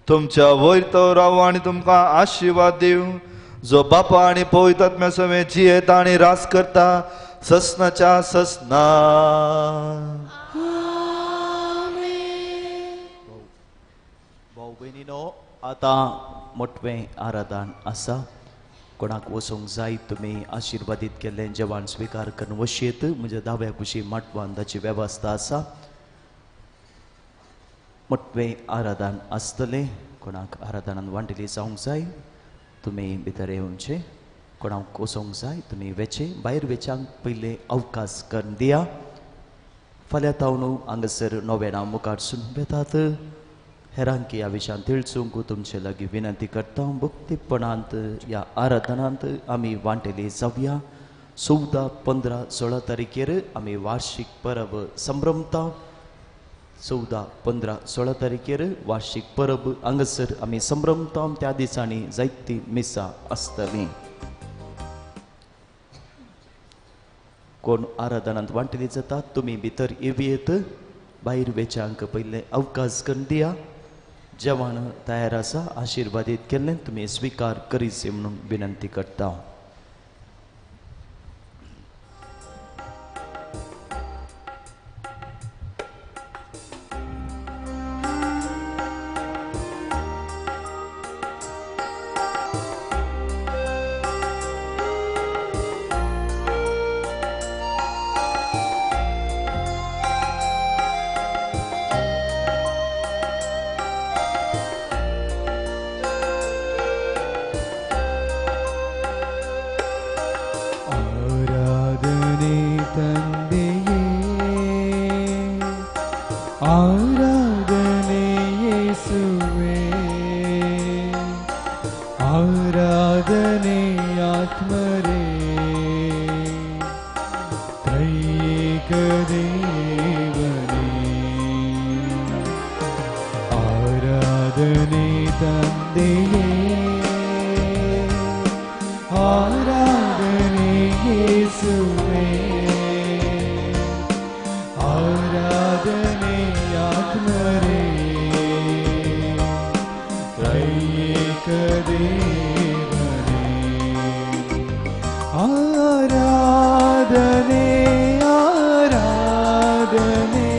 तुमच्या वयर तो रावो आनी तुमकां आशिर्वाद दिवं. जो बापा आनी पवित्र आत्म्या सवें जियेता आनी रास करता ससनाच्या ससना. भाव भयणीनो, आतां मोटवें आराधन आसा. कोणाक वचूंक जाय तुमी आशिर्वादीत केल्लें जेवण स्विकार करून वशेत. म्हज्या दाव्या कुशी माटवान ताची वेवस्था आसा. मोटवें आराधन आसतलें. कोणाक आराधनान वांटेली जावंक जाय तुमी भितर येवचे. कोणाक वचोंक जाय तुमी वेचे. भायर वेच्यांक पयलें अवकाश करून दिया. फाल्यां तावन हांगासर नोवेना मुखार सून वेतात. हेरांक ह्या विशयान तिळचूंक तुमचे लागीं विनंती करता. भक्तीपणांत ह्या आराधनांत आमी वांटेली जावया. 14, 15, 16 तारखेर आमी वार्षीक परब संभ्रमता. 14, 15, 16 तारखेर वार्षीक परब हांगासर आमी संभ्रमता. त्या दिसांनी जायती मिसां आसतलीं. कोण आराधनांत वांटेली जाता तुमी भितर येवयेत. भायर वेच्यांक पयलें अवकाश करून दिया. जेवण तयार आसा. आशिर्वादीत केल्लें तुमी स्विकार करीत म्हणून विनंती करता. आराधने आत्मरे। ತಂದೆಯೇ, ಆರಾಧನೆ ಯೇಸುವೇ, ಆರಾಧನೆ ಆತ್ಮರೇ, ತ್ರೈಕ ದೇವನೇ. ಆರಾಧನೆ ಆರಾಧನೆ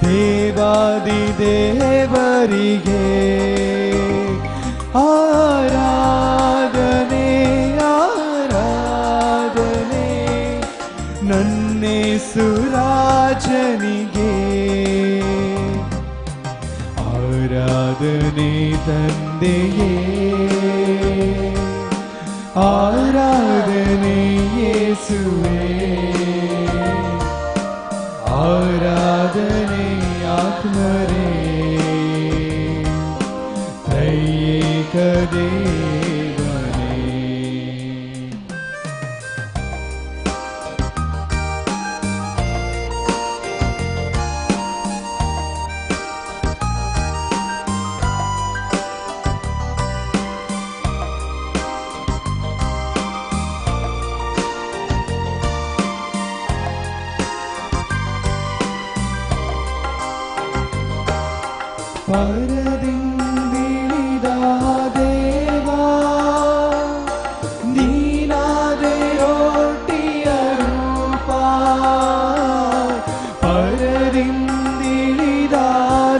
ದೇವಾದಿ ದೇವರಿಗೆ, ಆರಾಧನೆ ಆರಾಧನೆ ನನ್ನೇಸುರಾಜನಿಗೆ. ಆರಾಧನೆ ತಂದೆಯೇ, ಆರಾಧನೆ ಯೇಸುವೇ, ಆರಾಧನೆ ಆತ್ಮರೇ, ತ್ರೈಕ ದೇವನೇ. ಪರದಿಂದಿಳಿದ ದೇವಾ, ನೀನಾದೆ ರೊಟ್ಟಿಯ ರೂಪ. ಪರದಿಂದಿಳಿದ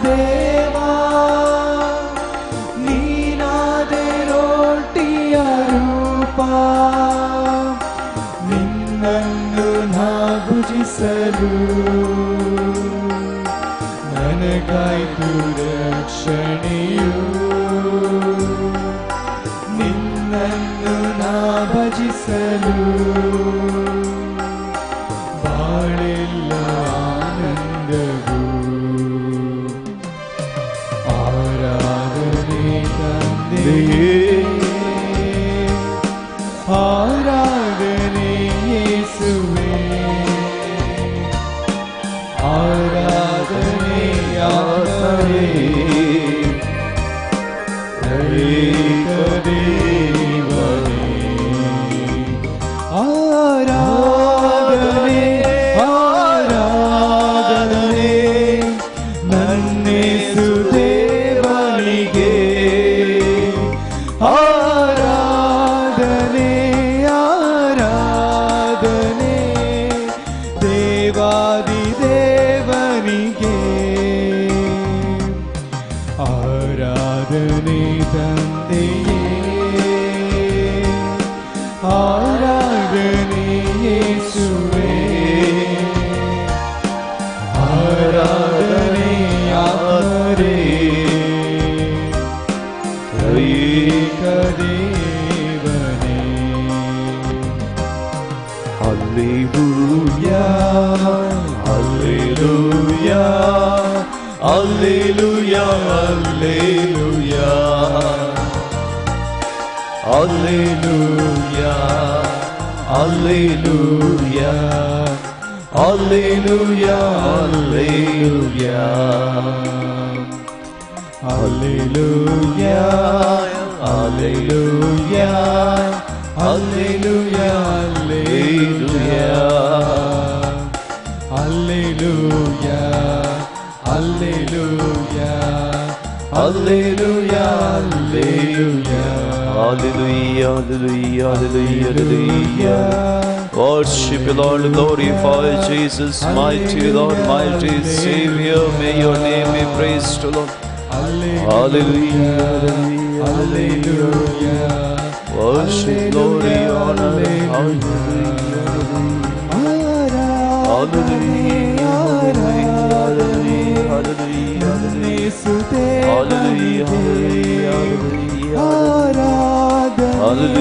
ದೇವಾ, ನೀನಾದೆ ರೊಟ್ಟಿಯ ರೂಪ. ನಿನ್ನನ್ನು ನಾ ಭುಜಿಸಲು ನನಗಾಯ್ತು ರಕ್ಷಣೆಯು, ನಿನ್ನನ್ನು ನಾ ಭಜಿಸಲು ಬಾಳೆಲ್ಲ ಆನಂದವು. ಆರಾಧನೆ ತಂದೆಯೇ, ಆರಾಧನೆ ಯೇಸುವೇ, ಆರಾಧನೆ ಆತ್ಮರೇ, ತ್ರೈಕ ದೇವನೇ. ಆರಾಧನೆ ಆರಾಧನೆ ನನ್ನೇಸು ದೇವನಿಗೆ, ಆರಾಧನೆ ಆರಾಧನೆ ದೇವಾದಿ ದೇವನಿಗೆ. ಆರಾಧನೆ ತಂದೆಯೇ, ಆರಾಧನೆ ಯೇಸುವೇ, ಆರಾಧನೆ ಆತ್ಮರೇ, ತ್ರೈಕ ದೇವನೇ. Hallelujah, hallelujah, hallelujah, hallelujah, hallelujah, hallelujah, hallelujah, hallelujah, hallelujah, hallelujah, hallelujah, hallelujah, hallelujah, hallelujah, hallelujah, hallelujah, hallelujah, hallelujah. Worship you, Lord, glorify Jesus, mighty Lord, mighty Savior. May your name be praised, Lord. Hallelujah, hallelujah. Worship, glory, honor, hallelujah, hallelujah, hallelujah, hallelujah, hallelujah, hallelujah,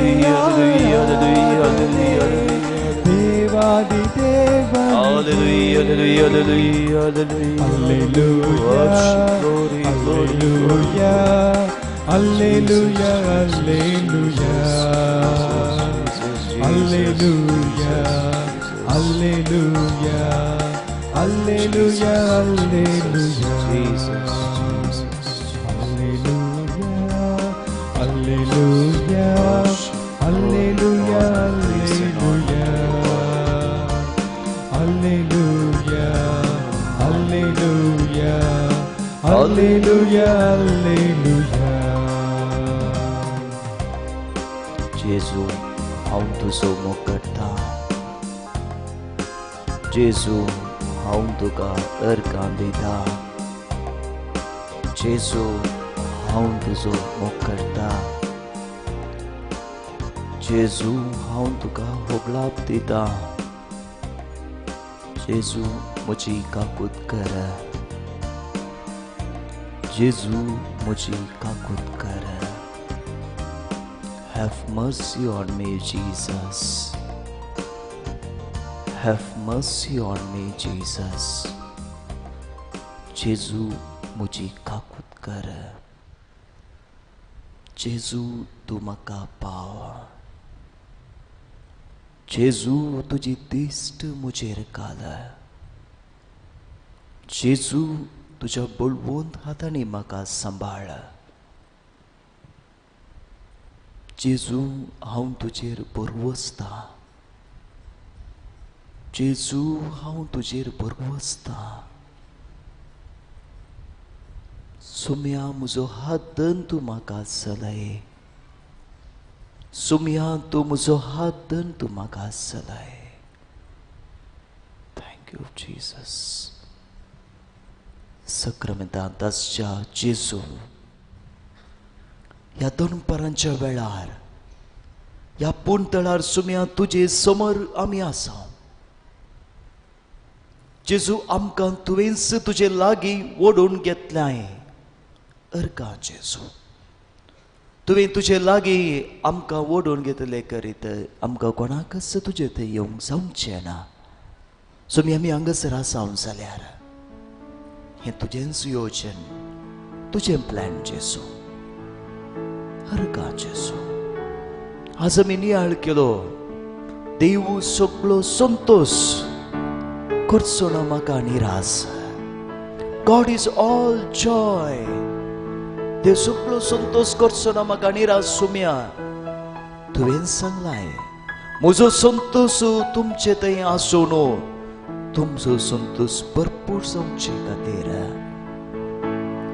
hallelujah, hallelujah, hallelujah. Hallelujah, hallelujah, hallelujah, hallelujah. Worship, glory, glory, hallelujah, hallelujah, hallelujah, hallelujah, hallelujah, hallelujah, Jesus, Jesus, hallelujah. Alleluia, Alleluia, Alleluia. जेजू हांव तुजो मोग करता, जेजू हांव तुका अर्गां दिता, जेजू हांव तुजो मोग करता, जेजू हांव तुका होगलाप दिता, जेजू म्हजी काकूत कर, जेजू म्हजी काकूत कर. Have mercy on me, Jesus. Have mercy on me, Jesus. जेजू म्हजी काकूत कर, जेजू तूं म्हाका पाव, जेजू तुजी दिश्ट म्हजेर घाल, जेजू तुज्या बळवंत हातांनी म्हाका सांबाळ, जेजू हांव तुजेर भरवसतां, जेजू हांव तुजेर भरवसतां. सुम्या म्हजो हात धरून तूं म्हाका चलय, सुम्या तूं म्हजो हात धरून तूं म्हाका चलय. Thank you Jesus. सक्रमेंतांत आसच्या जेजू, ह्या दनपारांच्या वेळार ह्या पुणतळार सुम्या तुजे समोर आमी आसा. जेजू आमकां तुवेंच तुजे लागीं ओडून घेतल्याय. अर्गां जेजू, तुवें तुजे लागीं आमकां ओडून घेतले करीत आमकां कोणाकच तुजे थंय येवंक जावचें ना. सुमी आमी हांगासर आसा जाल्यार हें तुजेंच योजन, तुजें प्लॅन जेजू. अर्गां जेजू, आज आमी नियाळ केलो, देव सगळो संतोश करचो ना म्हाका निराश. God is all joy. देव सगळो संतोश करचो ना म्हाका निराश. सुम्या तुवें सांगलाय म्हजो संतोश तुमचे थंय आसूं न्हू, तुमचो संतोश भरपूर जावचे खातीर.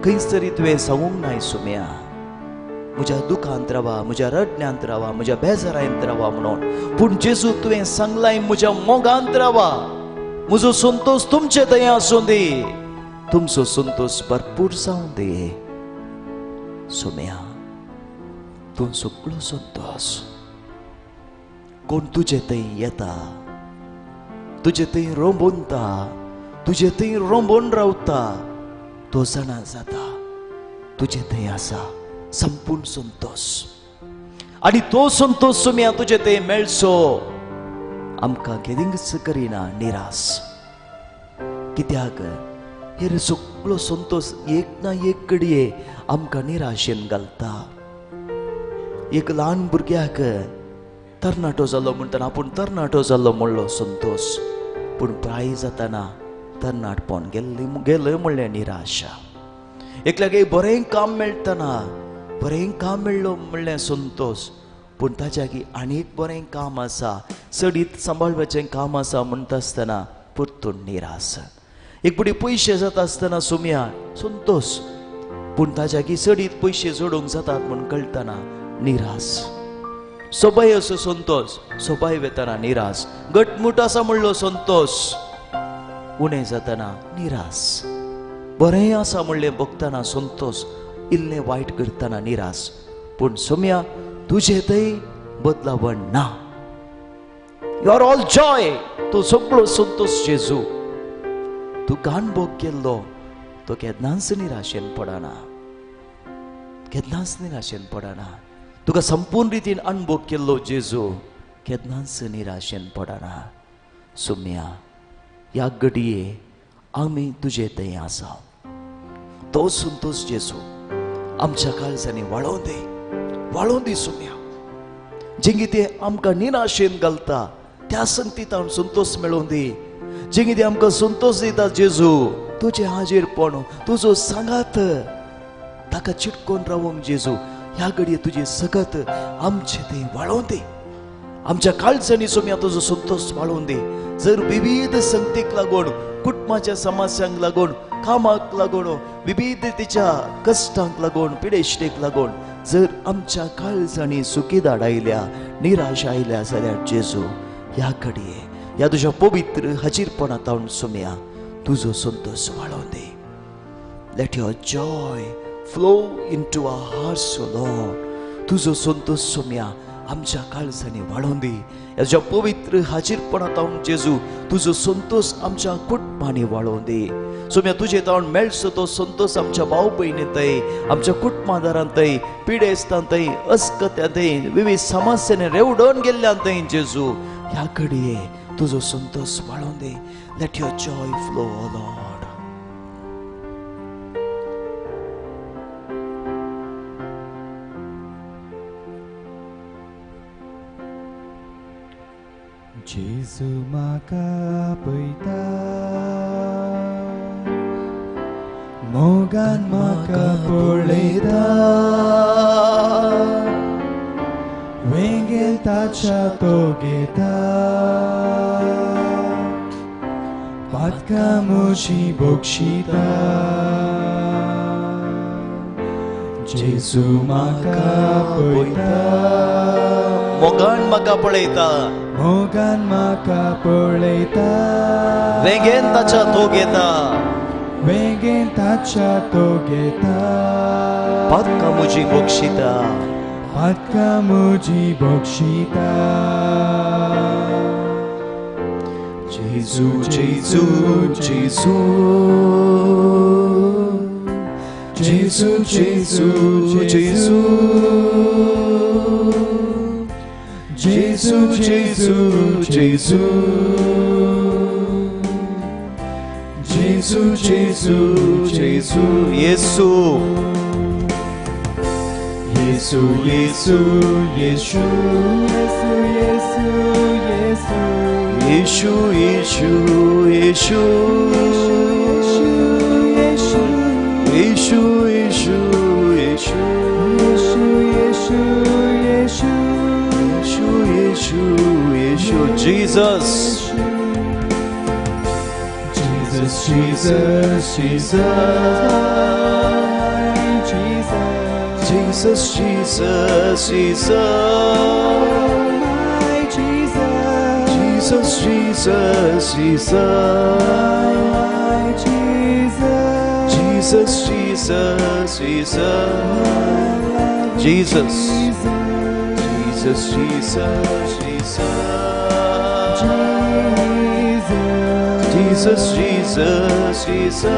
खंयच तरी तुवें सांगूंक नाय सुम्या म्हज्या दुखांत रावा, म्हज्या रडण्यांत रावा, म्हज्या बेजारांत रावा म्हणून. पूण जेजू तुवें सांगलाय म्हज्या मोगांत रावा, म्हजो संतोश तुमचे थंय आसूं दी, तुमचो संतोष भरपूर जावं दी. सोम्या तूं सगळो संतोश. कोण तुजे थंय येता, तुजे थंय रोंबोनता, तुजे थंय रोंबोन रावता, तो जाणा जाता तुजे थंय आसा संपूर्ण संतोष. आनी तो संतोष सुम्या तुजे थंय मेळचो आमकां केदींच करिना निराश. कित्याक हे सगळो संतोष एक ना एक घडये आमकां निराशेन घालता. एक ल्हान भुरग्याक तरणाटो जालो म्हणटना आपूण तरणाटो जालो म्हणलो संतोष, पूण प्राय जातना तरणाटपण गेलें म्हणलें निराशा. एकल्याक एक बरें काम मेळटना बरें काम मेळ्ळो म्हणलें संतोष, पूण ताच्या आनी एक बरें काम आसा, चडीत सांबाळपाचें काम आसा म्हणटा आसतना परतून निराश. एक फावटी पयशे जाता आसतना सुम्या संतोष, पूण ताच्या चडीत पयशे जोडूंक जातात म्हूण कळटना निराश. सोबाय असो संतोष, सोबाय वेतना निराश. घटमूट आसा म्हणलो संतोष, उणें जातना निराश. बरें आसा म्हणलें भोगतना संतोष, इल्लें वायट करतना निराश. पूण सोम्या तुजे थंय बदलावण ना. You are all joy. तूं सगळो संतोष जेजू. तूं गाणभोग केल्लो तो केन्नाच निराशेन पडना, केन्नाच निराशेन पडना. तुका संपूर्ण रितीन अणभोग केल्लो जेजू केन्नाच निराशेन पडना. सुम्या ह्या घडये आमी तुजे थंय आसा. तो संतोष जेजू आमच्या काळजांनी वाळोवन दी, वाळोवन दी सुम्या. जेंगी ते आमकां निराशेन घालता त्या संगतीतान संतोष मेळोवन दी. जेंगी ते आमकां संतोष दिता जेजू, तुजें हाजीरपण, तुजो सांगात ताका चिटकोन रावोंक जेजू ह्या घडये तुजें सगत आमचें तें वाळोवन दी. आमच्या काळजांनी सोम्या तुजो संतोष वाळोवन दी. जर विविध संगतीक लागून, कुटुंबाच्या समस्यांक लागून, कामाक लागून, विविधतेच्या कश्टांक लागून, पिडेश्टेक लागून जर आमच्या काळजांनी सुखीदाड आयल्या, निराश आयल्या जाल्यार जेजू ह्या घडये ह्या तुज्या पवित्र हाजीरपणांत सोम्या तुजो संतोष वाळोवन दी. Let your joy flow into our hearts, O Lord. तुजो संतोष सोम्या आमच्या काळजांनी वाळोवन दी. ह्या तुज्या पवित्र हाजीरपणांत जेजू तुजो संतोष आमच्या कुटुंबांनी वाळोवन दी. सोम्या तुजे तावन मेळचो तो संतोष आमच्या भाव भयणींतय, आमच्या कुटुंबादारांतय, पिडेस्तांतय, अस्कत्यांतय, विविध समस्यांनी रेवडोवन गेल्ल्यांतय जेजू ह्या घडये तुजो संतोष वाळोवन दी. Let your joy flow, O Lord. जेजू म्हाका पळयता, मोगान म्हाका पळयता, वेंगेन ताच्या तो घेता, पातकां म्हजीं बक्षिता. जेजू म्हाका पळयता, मोगान म्हाका पळयता, मोगान म्हाका पळयता, वेंगेन ताच्या तो घेता, वेंगेन ताच्या तो घेता, पातकां म्हजीं बक्षिता, पातकां म्हजीं बक्षिता. जेजू जेजू जेजू जेजू जेजू जेजू जेजू जेजू जेजू जेजू जेजू जेजू येसू येसू येसू येशू येसू येसू येशू येशू येशू येशू येशू येशू येशू येशू येशू येशू येशू येशू Jesus Jesus Jesus Jesus Jesus Jesus Jesus my Jesus Jesus Jesus Jesus my Jesus Jesus Jesus Jesus Jesus Jesus Jesus Jesus Jesus Jesus Jesus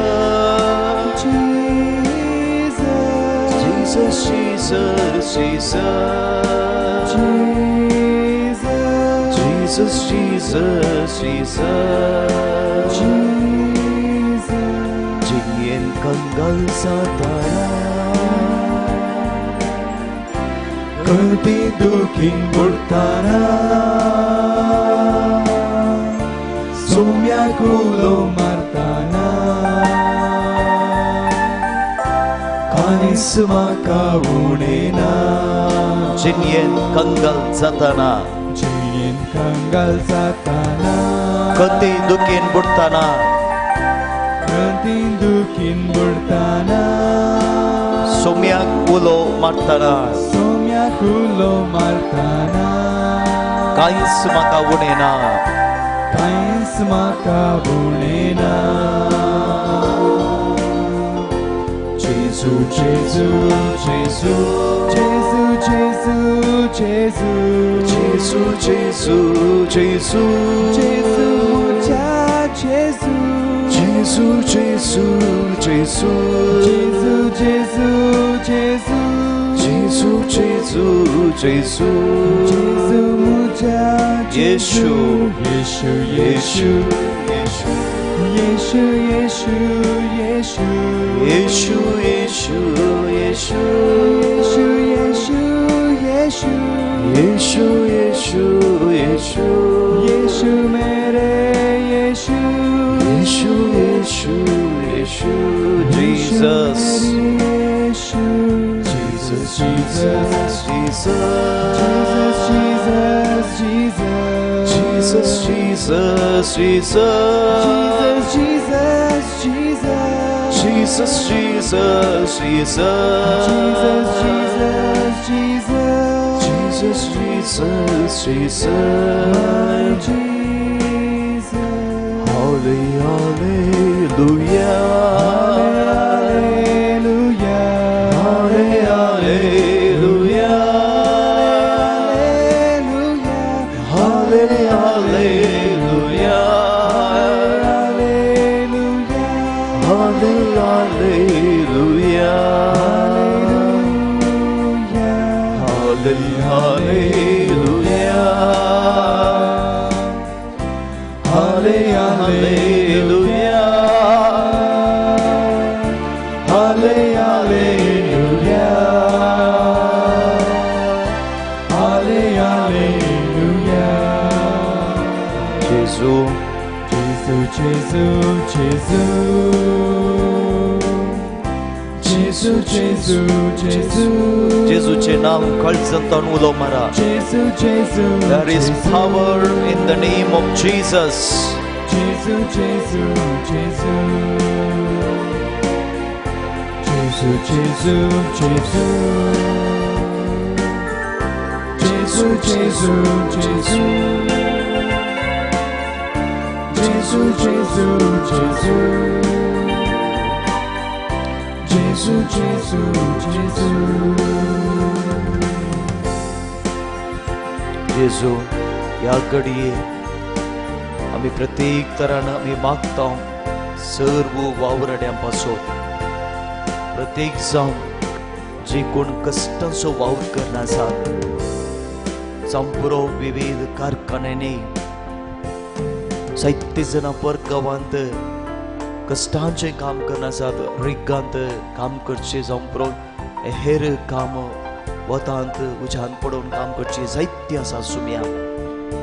Jesus Jesus Jesus Jesus Jesus जियेन कंगाल जाताना, कळपी दुखीन बुडटाना, सोम्याक उलो मारताना, कांयच म्हाका उणें ना. जियेन कंगाल जाताना, जियेन कंगाल जाताना, कती दुखीन बुडटाना, कती दुखीन बुडटाना, सोम्याक उलो मारताना, सोम्याक उलो मारताना, कांयच म्हाका उणें ना, कांयच म्हाका उणें ना. जेजू जेजू जेजू जेजू जेजू जेजू जेजू जेजू जेजू जेजू म्हज्या जेजू जेजू जेजू जेजू जेजू जेजू जेजू जेजू जेजू जेजू जेजू म्हज्या येशू येशू येशू येशू येशू येशू येशू येशू येशू येशू येशू येशू येशू येशू येशू येशू मेरे येशू येशू येशू येशू Jesus Yeshu Jesus Jesus Jesus Jesus Jesus Jesus Jesus, Jesus, Jesus, Jesus, Jesus, Jesus, Jesus, Jesus, Jesus, Jesus, Jesus, Jesus, my Jesus. Holy, hallelujah, Hallelujah, holy, hallelujah, Hallelujah, holy, hallelujah, Hallelujah, holy, hallelujah, Hallelujah, holy, hallelujah, holy, hallelujah, holy, hallelujah, Halle, Hallelujah. Gesù, Gesù, Gesù, Gesù. Gesù, Gesù, Gesù. जेजूचे नाव काळजांतल्यान उलो मारा. Gesù, Gesù, There is Gesù. power in the name of Jesus. Gesù, Gesù, Gesù. Gesù, Gesù, Gesù. Gesù, Gesù, Gesù. Gesù, Gesù, Gesù. Gesù, Gesù, Gesù. जेजू, ह्या घडये आमी प्रत्येक तरान आमी मागता सर्व वावराड्यां पासून, प्रत्येक जावन जे कोण कश्टांचो वावर करना आसात, जावं पुरो विविध कारखान्यांनी जायते जाणां परगांवांत कश्टांचें काम करना आसात, रिगांत काम करचें, जावं पुरो हेर काम वतांत उज्यान पडोवन काम करचें जायतीं आसा सुम्या.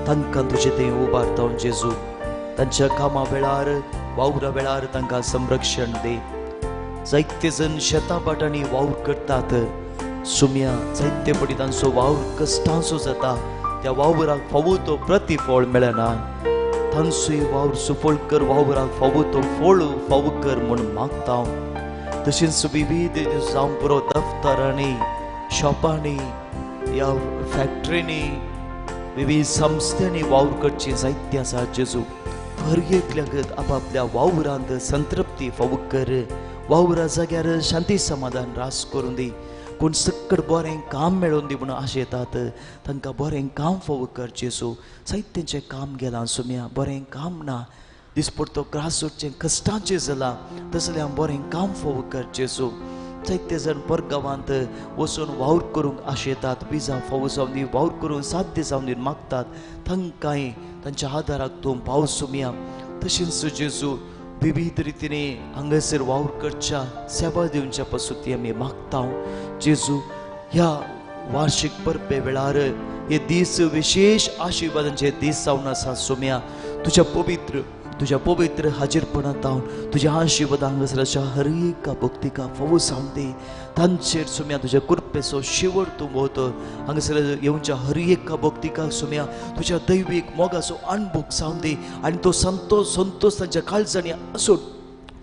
तांकां तुजें थंय उबारता जेजू, तांच्या कामा वेळार वावरा वेळार तांकां संरक्षण दी. जायते जण शेतां भाटांनी वावर करतात सुम्या, जायते पटी तांचो वावर कश्टांचो जाता, त्या वावराक फावो तो प्रतिफळ मेळना. तांचोय वावर सुफळ कर, वावराक फावो तो फळ फावो कर म्हूण मागता. तशेंच विविध जावं पुरो दफ्तरांनी, शॉपांनी, ह्या फॅक्टरींनी, विविध संस्थांनी वावर करची जायते आसा जेजू. हर एकल्याक आपापल्या वावरांत संतृप्ती फावो कर, वावरा जाग्यार शांती समाधान रास करून दी. कोण सक्कड बरें काम मेळोवन दी म्हणून आशेतात, तांकां बरें काम फावो कर जेजू. जायतेंचें काम गेलां सुम्या, बरें काम ना, दिसपडतो ग्रास सोडचें कश्टांचें जालां, तसलें बरें काम फावो कर जेजू. जायते जाण परगांवांत वचून वावर करूंक आशेतात, विजा फावो जावन दी, वावर करूंक साध्य जावन दी मागतात, तांकांय तांच्या आदाराक तूं पावस सुम्या. तशेंच जेजू विविध रितीने हांगासर वावर करच्या सेवा दिवच्या पासून ती आमी मागता जेजू. ह्या वार्षिक परबे वेळार हे दीस विशेष आशिर्वादांचे दीस जावन आसा सोम्या. तुज्या पवित्र हाजीरपणांत हांव तुज्या आशिर्वाद हांगासर अशा हर एका भक्तिका फावो जावन दी. तांचेर सोम्या तुज्या कृपेचो शिवर तूं वत. हांगासर येवच्या हर एका भक्तिका सोम्या तुज्या दैवीक मोगाचो अणभव जावन दी आनी तो संतोष संतोष तांच्या काळजांनी आसून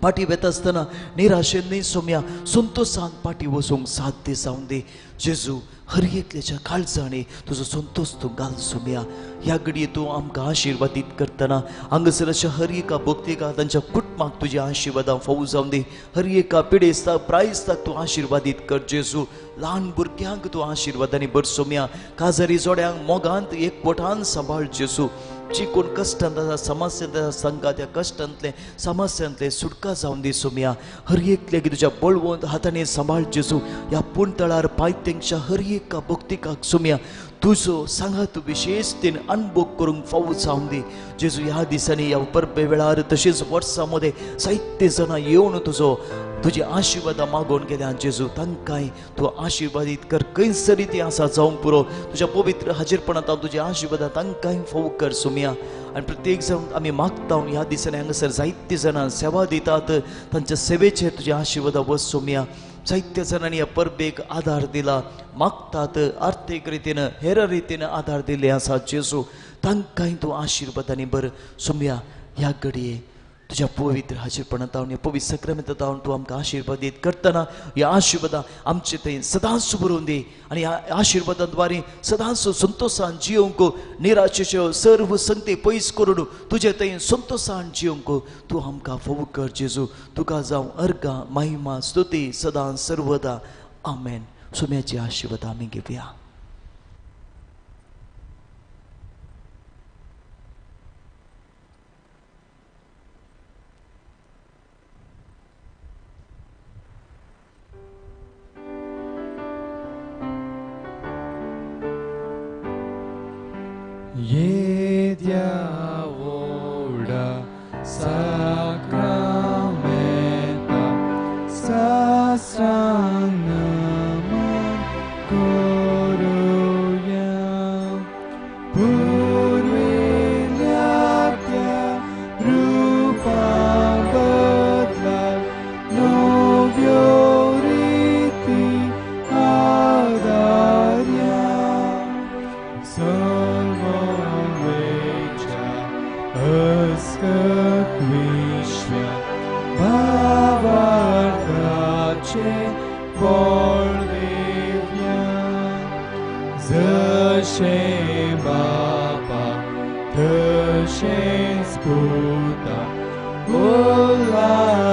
पाटी वेता आसतना निराशेन न्ही सोम्या, संतोशान पाटी वचूंक साध्य जावन दी जेजू. हर एकल्याच्या काळजांनी तुजो संतोश तूं घाल सोम्या. ह्या घडये तूं आमकां आशिर्वादीत करतना हांगासर अशा हर एका भक्तिका तांच्या कुटुंबाक तुज्या आशिर्वादां फावो जावन दी. हर एका पिडेस्ताक प्रायस्ताक तूं आशिर्वादीत कर जेजू. ल्हान भुरग्यांक तूं आशिर्वादांनी भर सोम्या. काजारी जोड्यांक मोगांत एकवटान सांबाळ जेजू. जी कोण कश्टांत आसा, समस्यांत आसा, तांकां त्या कश्टांतलें समस्यांतलें सुटका जावन दी सोम्या. हर एकल्याक तुज्या बळवंत हातांनी सांबाळ जेजू. ह्या पुणतळार पांय तेंगच्या हर एका भक्तिकाक सोम्या तुजो सांगात विशेष तेन अणभव करूंक फावो जावन दी जेजू. ह्या दिसांनी ह्या परबे वेळार तशेंच वर्सां मदें जायते जाणां येवन तुजो तुजी आशिर्वादां मागोवन गेल्या जेजू. तांकांय तूं आशिर्वादीत कर, खंयसरी ती आसा जावंक पुरो तुज्या पवित्र हाजीरपणांत हांव तुज्या आशिर्वादां तांकांय फावो कर सोम्या. आनी प्रत्येक जाण आमी मागता ह्या दिसांनी हांगासर जायते जाणां सेवा दितात, तांच्या सेवेचेर तुज्या आशिर्वादां वच सोम्या. जायत्या जाणांनी ह्या परबेक आदार दिला, मागतात आर्थीक रितीन हेर रितीन आदार दिल्ले आसा जेजू. तांकांय तूं आशिर्वादांनी भर. सोम्या ह्या घडये तुज्या पवित्र हाजीरपणांत ह्या पवित्र सक्रामेंतात तूं आमकां आशिर्वादीत करतना ह्या आशिर्वादां आमचे थंय सदांच बरोवन दी आनी ह्या आशिर्वादाद्वारे सदांच संतोशान जियोंक, निराशेच्यो सर्व संगती पयस करून तुजे थंय संतोशान जियोंक तूं आमकां फोव कर जेजू. तुका जावं अर्घा महिमा स्तुती सदां सर्वदा. आमेन. सुम्याची आशिर्वाद आमी घेवया. येद्या व्हडा साक्रामेंता सास्रांग नमन करुया. पुर्विल्ल्या त्या रुपा बदलाक नव्यो रिती आदार्या. विश्व्या भावार्थाचे बळ दिव्या. जशें बापा तशेंच पुता उल्हासांनी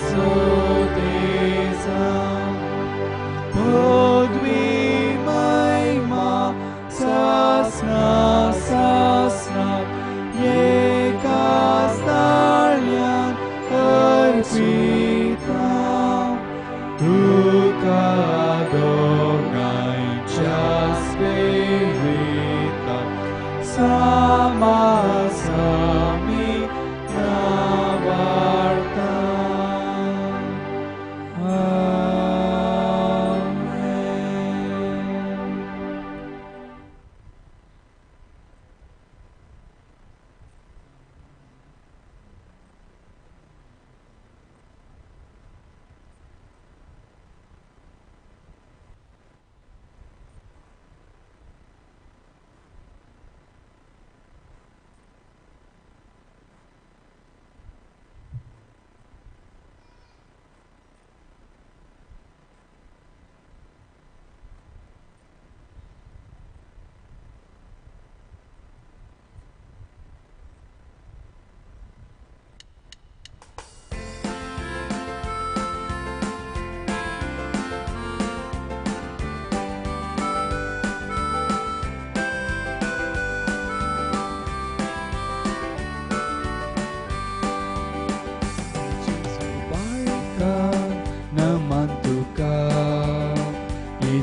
सुदेसा. पदवी महिमा सासना सासना एकाच ताळ्यान अर्पिता. तुका दोगांयच्या स्पिरिता सामासामी नावार्ता.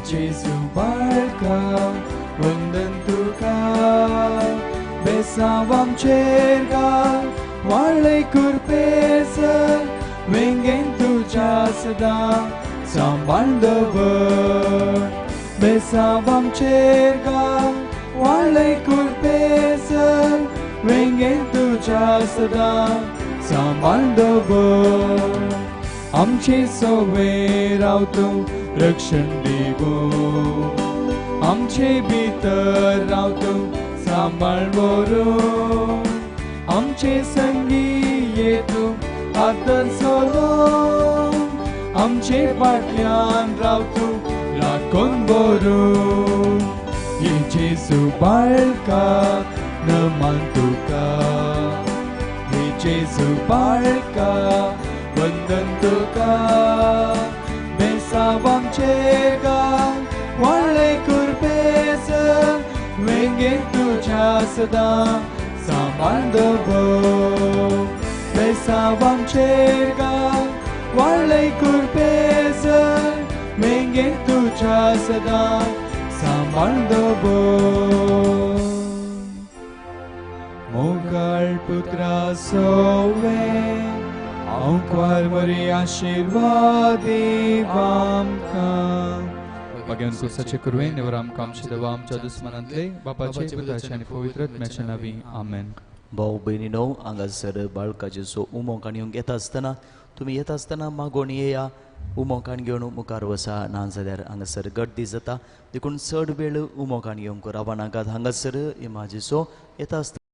Jesu barca, वंदन तुका, बेसावाम चेरगा, वाळ्ळे कुरपेसर, वेंगेन तुज्या सदां सांबाळ दवर. बेसावाम चेरगा, वाळ्ळे कुरपेसर, वेंगेन तुज्या सदां सांबाळ दवर. आमचे सोवे राव तूं रक्षण दिगो, आमचे भितर राव तूं सांबाळ बरो. आमचे संगी ये तूं आदर सोलो, आमचे फाटल्यान राव तूं राखून बरो. हे जेजू बाळका नमन तुका, हे जेजू बाळका वंदन तुका. बेसावाम चेरगाल वाळ्ळे कुरपेसर, वेंगेन तुज्या सदां सांबाळ दवर. बेसावाम चेरगाल वाळ्ळे कुरपेसर, वेंगेन तुज्या सदां सांबाळ दवर. मोगाळ पुत्रा सोवे आंकवार मरी आशिर्वादी आमकां. भगवान कुसाचे कुरवे निवर आमकां आमचे देवा आमच्या दुस्मनांतले बापाचे पुताचे आनी पवित्र आत्म्याच्या नांवी. आमेन. भाव भयणीनो, हांगासर बाळकाचेचो उमो काणयेक येता आसतना तुमी येता आसतना मागोवन येया. उमो काण घेवन मुखार वसा, नाजाल्यार हांगासर गर्दी जाता, देखून चड वेळ उमो काण घेवंक रावनाकात. हांगासर इमाजीचो येता आसतना